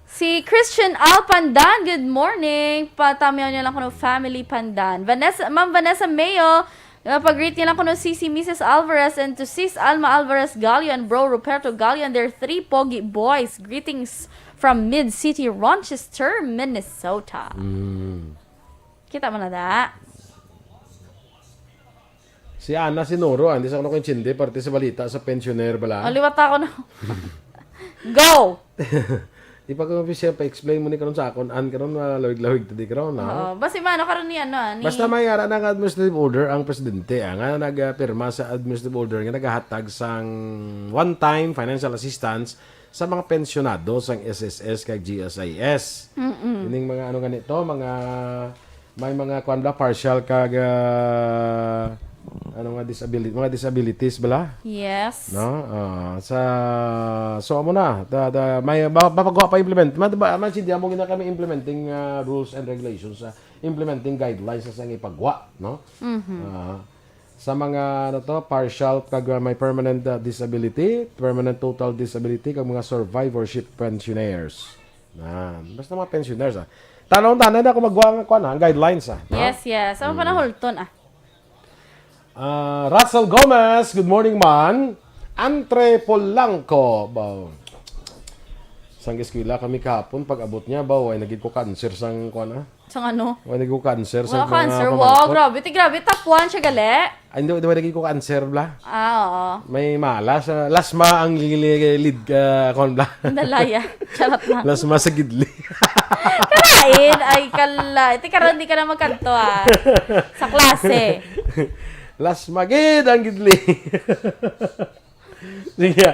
Si Christian Al Pandan, good morning. Patamiyaw niya lang kuno family Pandan. Vanessa, Ma'am Vanessa Mayo, uh, pag-greet niya lang kuno si, si Missus Alvarez and to Sis Alma Alvarez Gallo and Bro Ruperto Gallo and their three pogi boys. Greetings from Mid-City, Rochester, Minnesota. Mm. Kita mo na da? Si Ana Sinuro, ah, hindi sa kuno ko intindi, parte sa balita sa pensioner bala. Oh, liwat ako na. Go! Di pa ko siya pa-explain mo ni karon sa akon, an karon malawig-lawig ta di karon, ha? Oo, basi mano karon ni ano, ah, ni Basta may ara na nga administrative order ang presidente, ah, nga nagapirma sa administrative order nga nagahatag sang one-time financial assistance sa mga pensyonado sang S S S kag G S I S. Mm-mm. Ining mga ano ganito, mga may mga kuan bala, partial kag, ah, ano nga disability, mga disabilities bala? Yes. No? Ah, sa, so amo na, da, da, may ba, ba, pagwa pa implement. Ma, ba, ma, hindi mo gina kami implementing, ah, rules and regulations, ah, implementing guidelines sa nga ipagwa, no? Mhm. Ah, sa mga, ano to, partial kag, ah, may permanent, ah, disability, permanent total disability, kag mga survivorship pensioners. Na, basta mga pensioners, ah. Tanong, tanong na ako magwa nga kuan, ah, ang guidelines, ah, no? Yes, yes. Ang Mm. panahulton, ah. Ah, Russell Gomez, good morning, man. Entre Polanco, ba? Sang eskwela kami kahapon, pag abot niya, ba, way nagid ko cancer sang kuan, ah. Sang ano? Way nagid ko cancer sang Wala mga cancer. Wow, pamangkot. Grabe. Ti, grabe. Top one siya, gali. Ay, hindi, hindi, way nagid ko cancer, bla. Ah, oo. May malas, ah, lasma ang li-, li-, lead, ah, kuan, bla. Nalaya. Charot lang. Lasma sa gidli. Kalain. Ay, kala. Iti karon, di ka na magkanto, ah. Sa klase. Lasma gid ang gidli. Sige.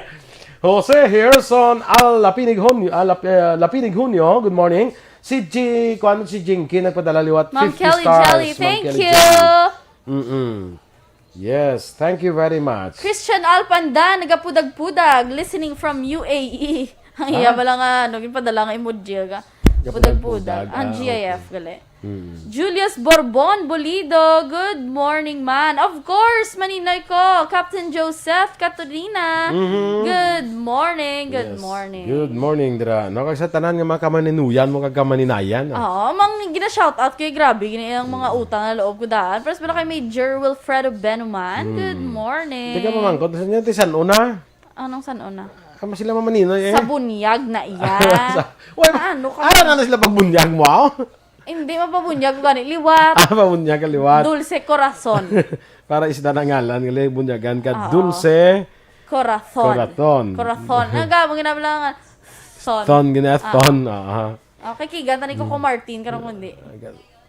Jose Herson Al Lapinig Hunyo, ah, Lap-, eh, Lapinig Hunyo, good morning. Si G, kuan, si Jinky nagpadala liwat Ma'am fifty Kelly stars, Jelly, Ma'am thank Kelly you. Jelly. Mm-mm. Yes, thank you very much. Christian Alpanda, nagapudag-pudag, listening from U A E. Ang iya Ah? pala nga, ano, ginpadala nga emoji, aga. Gapudag-pudag. Pudag-pudag. Ang Ah, G I F, okay. gali. Mm. Julius Borbon Bolido, good morning, man. Of course, maninoy ko, Captain Joseph Caturina. Mhm. Good morning, good Yes. morning. Good morning, dira. No, kag sa tanan nga mga kamaninuyan mo kag kamaninayan, ah. Oo, mang gina-shout out kay grabe gini ang mga Mm. utang na loob ko daan. First pala kay Major Wilfredo Benuman. Mm. Good morning. Di ka mamangkot sa niya, ti san-o na? Anong san-o na? Kamo sila mamaninoy, eh. Sa bunyag na iya. Sa, uy, Ano ka? Ara na na sila pagbunyag mo, aw? Hindi, mapabunyag ko gani. Liwat. Ah, pabunyag ka liwat. Dulce Corazon. Para isda na ngalan, gali, bunyagan ka. Oo. Dulce Corazon. Corazon. Corazon. Ang gabang ginabala nga. Son. Ton, gina-, Ah. ton, ah, ah. Okay, kigan, tani ko ko Mm. Martin, karong kundi.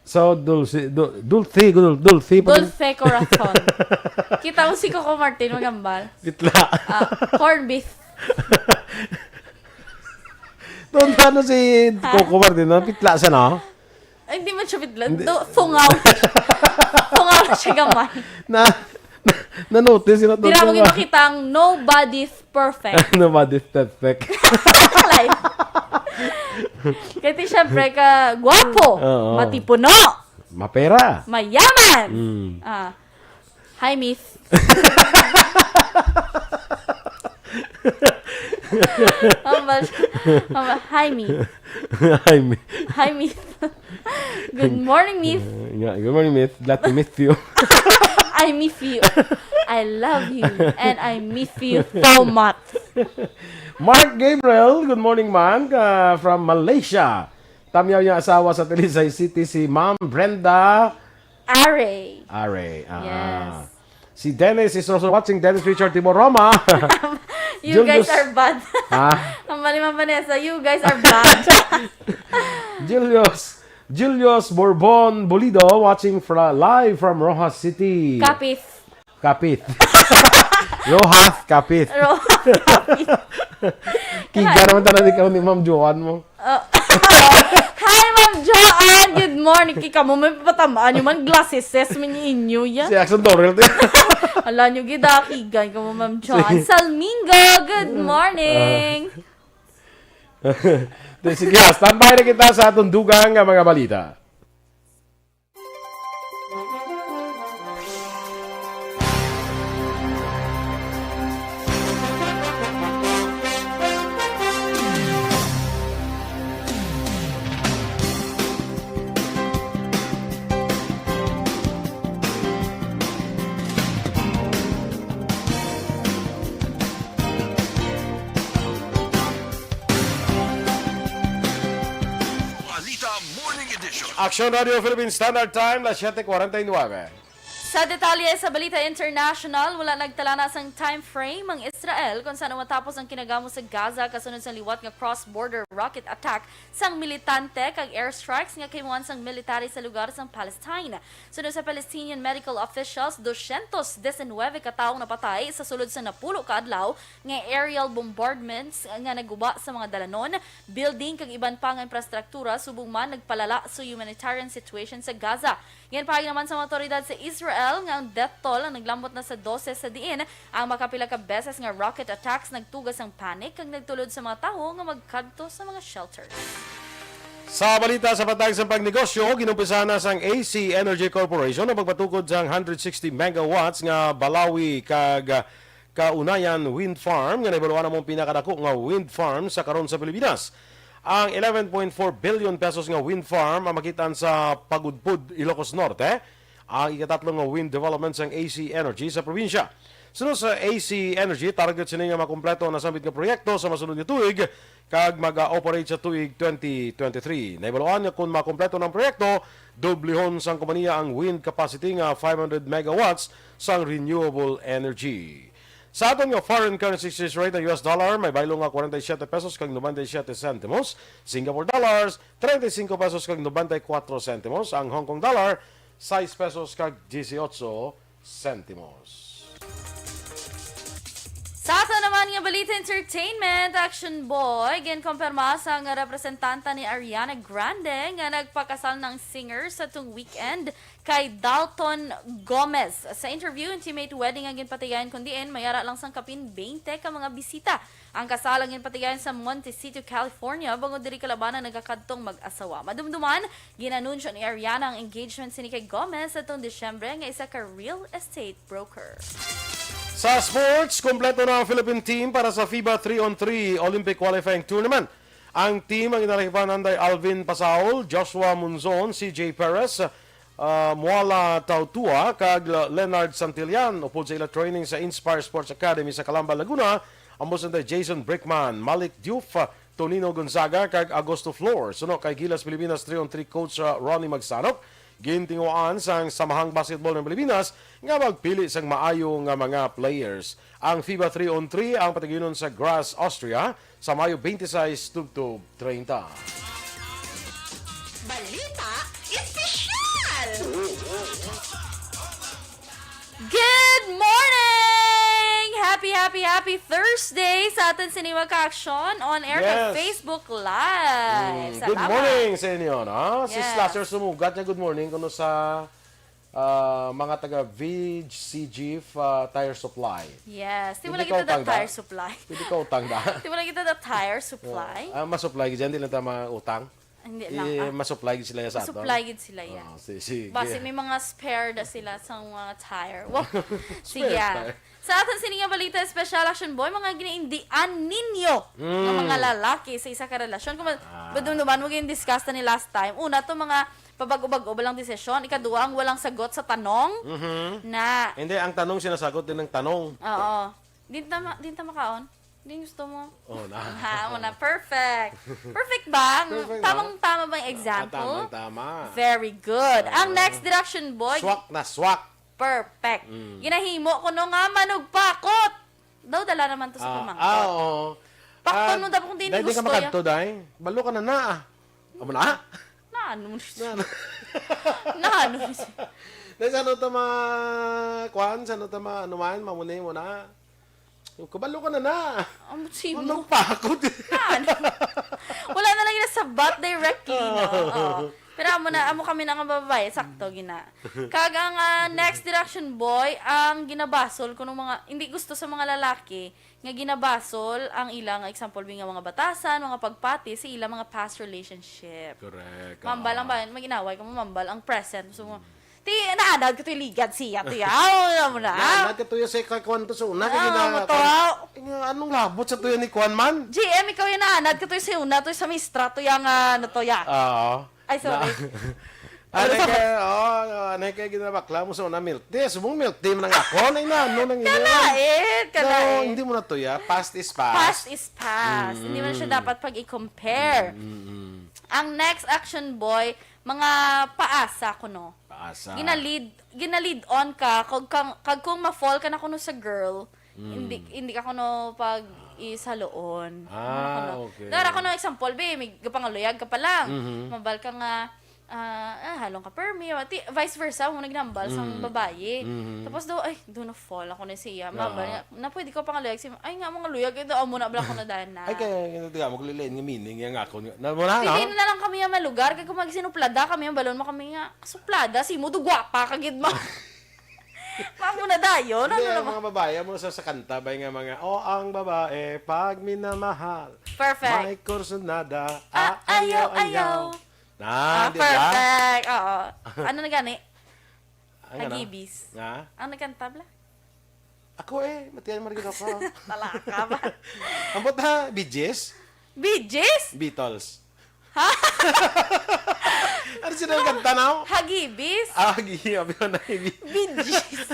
So, dulce, du-, dulce, dul-, dulce pa din. Dulce Corazon. Kita mo si Coco Martin, magambal. Pitla. Ah, corned beef. Doon pa, ano, si Ha? Coco Martin, no? Pitla siya, no? Ay, hindi man siya pitla. Hindi. Do, fungaw. Fungaw na siya gamay. Na, na, na-notice yun, Dira mo Doon pa. Makita ang nobody f-, Perfect. Nobody's perfect. Like, kay ti, syempre, ka gwapo, Oo. matipuno, Mapera. mayaman. Mm. Ah. Hi, Miss. Hambal, hambal, hi, Miss. Hi, Miss. Hi, Miss. Good morning, Miss. Uh, yeah, good morning, Miss. Glad to meet you. I miss you. I love you. And I miss you so much. Mark Gabriel, good morning, man. Uh, from Malaysia. Tamyaw niyang asawa sa Talisay City, si Ma'am Brenda Are. Are. Ah. Yes. Si Dennis is also watching. Dennis Richard Timoroma. You guys Julius. Are bad. Ha? Ang mali, Ma'am Vanessa, you guys are bad. Julius. Julius Bourbon Bulido watching fra-, live from Roxas City. Kapit. Kapit. Roxas, Kapit. Roxas, Kapit. Kiga naman tanan ikaw ni Ma'am Joan mo. Uh, hi, Ma'am Joan! Good morning. Kay kamo may patamaan nyo man, glasses man inyo yan. Si Axon Dorel to. Ala nyo, gid, ah, kigan kamo, Ma'am Joan. Si Salmingo, good morning. Ah. Di, sige, ah, standby na kita sa atong dugang nga mga balita. Balita Morning Edition. Action Radio Philippine Standard Time, las siete cuarenta y nueve. Sa detalye sa balita international, wala nagtalana sang time frame ang Israel kon san-o matapos ang kinagamo sa Gaza kasunod sang liwat nga cross-border rocket attack sang militante kag airstrikes nga kahimuan sang military sa lugar sang Palestine. Suno sa Palestinian medical officials, dosyentos disinwebe ka tawo ang napatay sa sulod sa napulo ka adlaw nga aerial bombardments nga naguba sa mga dalanon, building kag iban pa nga infrastruktura, subong man nagpalala sa humanitarian situation sa Gaza. Ginpahayag naman sa mga awtoridad sa Israel nga ang death toll ang naglambot na sa dose, sa diin ang makapila ka beses nga rocket attacks nagtuga sang panic kag nagtulod sa mga tawo nga magkadto sa mga shelters. Sa balita sa patag sa pagnegosyo, ginumpisahan na sang A C Energy Corporation ang pagpatukod sang hundred sixty megawatts nga Balawi kag Kaunayan Wind Farm, nga nahibaluan namong pinakadako nga wind farm sa karon sa Pilipinas. Ang eleven point four billion pesos nga wind farm ang makitaan sa Pagudpud, Ilocos Norte, ang ikatatlo nga wind development sang A C Energy sa probinsya. Suno sa A C Energy, target sini nga makumpleto na sambit nga proyekto sa masunod nga tuig kag mag-operate sa tuig twenty twenty-three. Nahibaluan nga kon makumpleto ang proyekto, dublihon sang kompanya ang wind capacity nga five hundred megawatts sang renewable energy. Sa aton nga foreign currency exchange rate, ang U S dollar may baylo nga forty-seven pesos kag ninety-seven centimos, Singapore dollars thirty-five pesos kag ninety-four centimos, ang Hong Kong dollar sais pesos kag dieciocho centimos. Sa ato naman nga balita entertainment, Action Boy, ginkumpirma sang representanta ni Ariana Grande nga nagpakasal na ang singer sa tung weekend kay Dalton Gomez. Sa interview, intimate wedding ang ginpatigayon, kun diin may ara lang sang kapin twenty ka mga bisita. Ang kasal ang ginpatigayon sa Montecito, California, bangod diri kalabanan nagakadtong mag-asawa. Madumduman, gin-anunsyo ni Ariana ang engagement sini kay Gomez atong Disyembre nga isa ka real estate broker. Sa sports, kompleto na ang Philippine team para sa FIBA three on three Olympic Qualifying Tournament. Ang team ang ginalahipan anday Alvin Pasaol, Joshua Munzon, C J Perez, ah, Muala Tautua, kag Le-, Leonard Santillan, upod sa ila training sa Inspire Sports Academy sa Calamba, Laguna, ambos anday Jason Brickman, Malik Diouf, Tonino Gonzaga, kag Agosto Flores. Suno kay Gilas Pilipinas three on three coach, ah, Ronnie Magsanok, gintinguhaan sang Samahang Basketball ng Pilipinas nga magpili sang maayo nga mga players. Ang FIBA three on three ang pataginon sa Graz, Austria, sa Mayo twenty-six tubtob treinta. Balita Espesyal! Good morning! Happy, happy, happy Thursday sa aton sini nga ka-aksyon on air kag Yes. Facebook Live. Mm, good Salamat. Morning sa inyo, no? Si Yes. Slasher sumugat niya, "Good morning," kuno sa ah, mga taga V G C G, ah, Tire Supply. Yes. Di mo Hindi lagi ka ta utang, da? Tire supply. Hindi ka utang, da? Di mo lagi ta da tire supply? Ah, masupply gid yan, di lang ta mga utang. Hindi lang, Eh, ah. Masupply gid sila yan sa aton. Supply gid sila yan. Ah, si-, sige. Basi may mga spare da sila sa mga tire. Wow. Sige, Spare ah. tire. Sa aton sini nga balita special, Action Boy, mga ginaindian ninyo nga Mm. mga lalaki sa isa ka relasyon. Kung ma-, Ah. madumduman mo, gin-discuss na ni last time. Una, to mga pabago-bago ba lang desisyon. Ikaduha, ang walang sagot sa tanong Mhm. na Hindi, ang tanong sinasagot din ng tanong. Oo. Din ta ma-, din ta makaon? Din gusto mo? Oh, na. Ha, mo na. Perfect. Perfect ba? Ang Perfect ba? tamang-tama bang Ah, example? tamang-tama. Very good. Ang Ah. next, Direction Boy. Swak na swak. Perfect. Mm. Ginahimo ko no nga manugpakot. Daw dala naman to sa Ah, pamangkot. ah, oo. Pakton Ah, mo daw kung di dahil di ka gusto ya. makadto, day. Balo ka na na, ah. Amo na? Na ano mo siya? Na, na. Na ano mo siya? Dahil sa ano ta ma-, kuan, sa ano ta ma-, ano man, mamunay mo na. Kabalo ka na na. Amo si mo. Manugpakot. Na ano? Wala na lang yung nasabat directly, no? Oo. Oo. Pero amo na, amo kami na nga babae, sakto, gina. Kag ang, ah, next, Direction Boy, ang ginabasol kuno mga, hindi gusto sa mga lalaki, nga ginabasol ang ilang, example, bi nga mga batasan, mga pagpati sa ilang mga past relationship. Correct. Mambal ang Oo. bayan, mag-inaway ka mo, mambal ang present. So, mo, ti, naanad ko to yung ligad siya, to ya. Aw, alam mo na. Naanad ka to yung sa kay Kwan to sa una, kay Ah, gina-, mo to. Kwan, eh, nga, anong labot sa to yan ni Kwan man? G M, ikaw yung naanad ka to yung sa una, to yung sa mistra, to yung, ah, ano to ya. Oo. Ay, sorry. Na-, Ano Ano sa kay, oh, ano kay ginabakla mo sa una, milk tea? Subong milk tea man ang ako, na ina, ano nang ina? Kalait, No, kalait. hindi mo na to ya. Past is past. Past is past. Hindi mo na siya Mm. dapat pag-i-compare. Mm, mm. Ang next, Action Boy, mga paasa kuno. Paasa. Ginalid, ginalid on ka, kag, kang, kag kung ma-fall ka na kuno sa girl, Mm. hindi, hindi ka kuno pag-isaloon. Ah, Ano kuno? okay. Dara kuno example, be, may gapangaluyag ka pa lang. Mhm. Mabal ka nga, ah, ah, halong ka permi, ti-, vice versa, mo naginambal sang Mm. babayi. Mhm. Tapos daw, "Ay, do na fall ako na siya." Mabal Ah. nga, na pwede ko pangaluyag si, "Ay, nga, mga luyag, ito, amo na bala ko na dahil na." Ay, kaya, kaya, kaya, maglilain nga meaning, yung ako nga. Na, wala, no? Pili na lang kami yung malugar, kaya kung magsinuplada kami, yung balon mo kami nga, "Suplada, si mo, do gwapa ka gid, ma." Mamo na dayon, Hindi, ano ang naman? mga babae, amo sa, sa kanta, bay nga mga, "Oh, ang babae, pag minamahal, Perfect. may kursunada, Ah, ah, ayaw, ayaw, ayaw." ayaw. Na, Ah, di ba? perfect. Oo. Ano na gani? Ang ano? Hagibis. Nga? Ang nagkanta, bla? Ako eh, matiyan mo rin ako. Talaka ba? Ambot ha, Bee Gees? Bee Gees? Beatles. Ha? Ano sila ang kanta na? Hagibis? Ah, hagi-, abi ko na, hagi-. Bee Gees.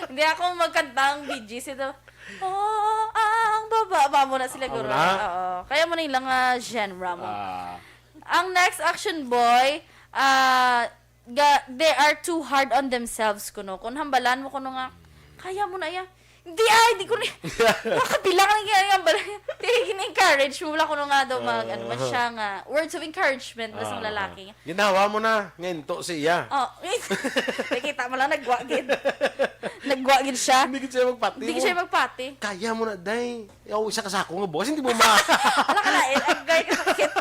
Hindi ako magkanta ang Bee Gees. Ito, "Oh, ang baba." Ba mo na sila, Amo guro. na? Oo. Kaya mo na ilang, ah, genre mo. Ah. Ang next, Action Boy, ah, ga, they are too hard on themselves kuno. Kung hambalan mo kuno nga, "Kaya mo na ya." "Hindi ay, di ko ni, makabilang lang kaya yung hambalan." Di, gini-encourage mo wala kuno nga daw mag, Ah. ano man siya nga, words of encouragement ba sang Ah, lalaki nga. Ginawa mo na, nginto siya. Oh, nakita mo lang, nagwa gid. Nagwa gid siya. Hindi gid siya magpati Hindi gid mo. siya magpati. "Kaya mo na, day." Yaw, isa ka sako nga bugas, hindi mo ma- Ala ka na, eh, agay ka sakit.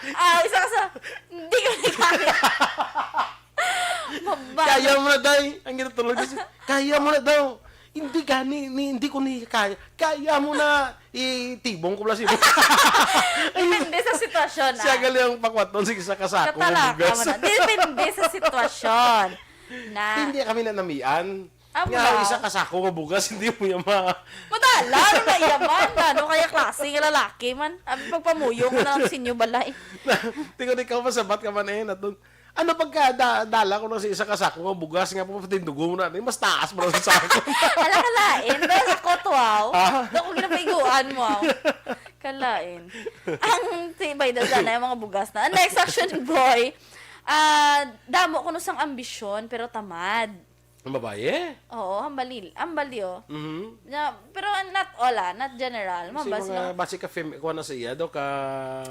Ah, isa ka sa, hindi ko ni kaya. Mabalo. "Kaya mo na, day." Ang ginatulog ko siya, "Kaya mo na daw." "Hindi gani, ni, hindi ko ni kaya." "Kaya mo na, itibong ko lang si mo." Depende sa sitwasyon, Siya ah. gali ang pakwaton, sige, isa ka sako nga Katalaka bugas. mo na. Depende sa sitwasyon. Na Hindi kami nanamian. Ah, Nga, wala. isa ka sako nga bugas, hindi mo niya ma- Madala, ano na iya man? Ano kaya klase nga lalaki man? Abi, pagpamuyo ko na lang sa inyo balay. Tingnan ikaw, masabat ka man eh, natun-, ano pagka da-, dala ko na sa isa ka sako nga bugas nga papatindugo mo na, eh, mas taas mo na sa sako. Ala ka lain, pero sa kotwaw, Ah? Doon ko ginapaiguan mo, aw. Kalain. Ang tibay na sana yung mga bugas na. Ang next, Action Boy, ah, damo ko no sang ambisyon, pero tamad. Ang babae? Oo, hambal nil-, hambal yo. Mhm. Na, pero not all, ah, not general. Kasi Mambal mga sila. base ka fem-, kuha na sa iya, daw ka,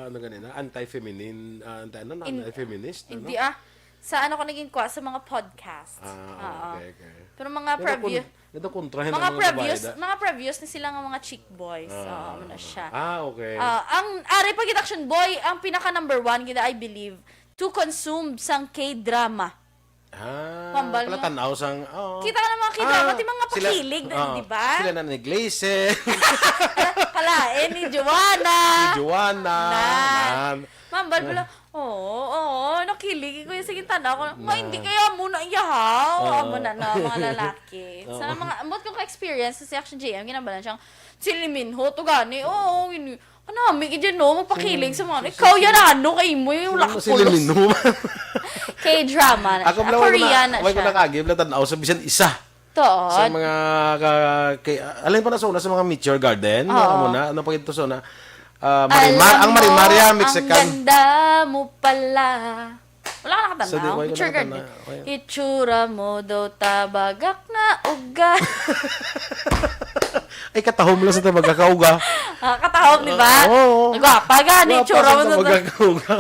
ano ganina, anti-feminine, ah, anti, ano, In-, anti-feminist, ano? hindi, ah. Sa ano ko naging kuha, sa mga podcast. Ah, Oo. okay, okay. Pero mga Nadaw kun-, preview, nadaw kontrahin mga ang mga babae previous, da. mga previous ni sila nga mga chick boys. Ah. Oo, ano siya. Ah, okay. Ah, ang, ari pa gid, Action Boy, ang pinaka number one gid, I believe, to consume sang K-drama. Ah, Mambal pala nga. Tanaw sang, oo. Kita ka ng mga K-drama, Ah, ti mga sila, pakilig na, oo. Di ba? Sila na ni Gleason. Kalain ni Joanna. Ni Joanna. Nan. Nan. Mambal pala, oo, oo, nakilig ko yung sige tanaw ko. Nga, hindi Nan. Kaya muna iyahaw. Oo. Amo na, no, mga lalaki. Oo. Sa mga, ambot kong ka-experience sa si Action J M, ginabalan siyang, si Lee Min Ho, to gani, oo, ini, kanami, gid yan, no, magpakilig sa mga, ikaw yan, ano, kay mo yung Si lakpos. Lee Min Ho. K-drama na Ako siya. Bala, wala ko Korean na, na wala ko siya. Nakagib na tanaw sa bisan isa. Tuod. Sa mga ka-, kay, alin pa na sa una, sa mga Mature Garden, Oo. Mga muna, ano pa ito sa una? Ah, Marimar, Alam ang Marimar, mo, yan, ang Mexican. Ganda mo pala. Wala ka nakatanaw? Sa di, wala ko Mature Garden. Nakatanaw. Wala. Itsura mo daw tabagak nga uga. Ay, katahom lang sa tabagak nga uga. Ah, katahom, di ba? Oo, oo. Gwapa gani, Gwapa itsura sa mo daw tabagak nga uga.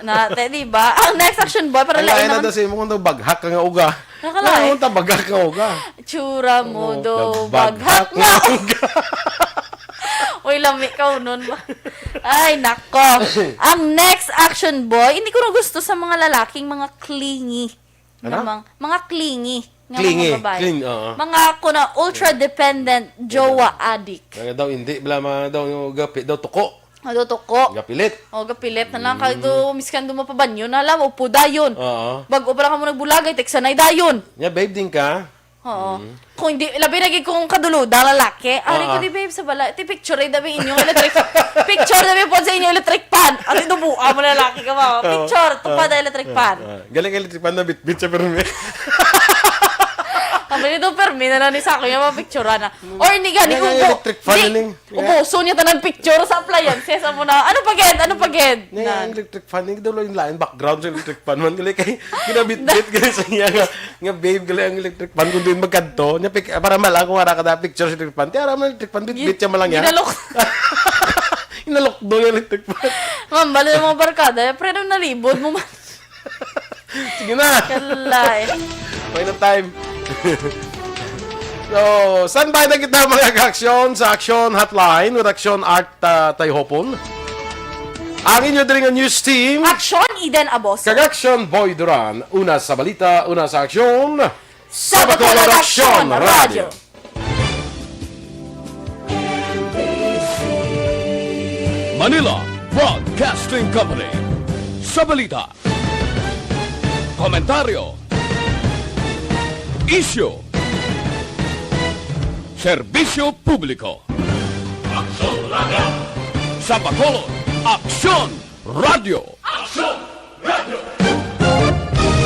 Na, te, di ba? Ang next Action Boy, para Ang lain lain na naman. Daw sa imo kung daw baghak ka nga uga. Nakalain. Ano, tabagak nga uga. Tsura mo Oo. do, Nabagak baghak nga nga. Uy, lami ka, unon ba? Ay, nako. Ang next Action Boy, hindi ko na gusto sa mga lalaking mga clingy. Ano? Na mang-, mga clingy nga Clingy, mga babae. Cling-, oo. Mga, kuna, ultra dependent, jowa addict. Mga daw, hindi, bla, mga daw, yung gapi, daw, tuko. Ano, tuko? Gapilit. O, gapilit na lang. Mm. Kay do, miskan do mapabanyo na lang, upo dayon. Oo. Bag-o pa lang kamo nagbulagay, teksanay dayon. Nya, babe, din ka? Oo. Mm. Kung hindi, labi na gid kung kaduludang lalaki. Ari ko Oo. Di, babe, sa bala. Ti picture, eh, dabi inyong electric. Picture, dabi po sa inyong electric fan. Ari do, buang mo lalaki ka ba? Oo. Picture, tupad Oo. Ang electric fan. Oo. Galing electric fan na bitbit sa permi. Ang dito, permi na lang ni Sako yung mga picture na. Or ni gani, Nga, nga, ubo-, electric fan di, na ning-, nga. Ubuso niya tanan picture sa appliances. Amo na, ano pa gid? Ano pa gid? Nga, Nan. Electric fan, hindi daw yung lain background sa electric fan man. Gali kay, ginabitbit, gali sa iya nga, nga, babe, gali ang electric fan, kung doon magkanto, niya, pic-, para mala, kung wala ka na picture sa electric fan, tiara mo electric fan, bitbit Gin-, siya malang niya. Ginalok. Inalok daw yung electric fan. Ma'am, bali ng mga barkada, eh, pero nalibod mo man. Sige na. Kalay. May na time. So, standby na kita, mga ka-aksyon, sa Aksyon Hotline with Aksyon Art, uh, Tayhopon. Ang inyo diri nga news team. Aksyon, Eden Aboso. Kag Aksyon, Boy Duran. Una sa balita, una sa aksyon. Sa Bacolod Aksyon Radio. Manila Broadcasting Company. Sa balita, komentaryo, isyu, serbisyo publiko. Aksyon Radio. Sa Bacolod, Aksyon Radio. Aksyon Radio.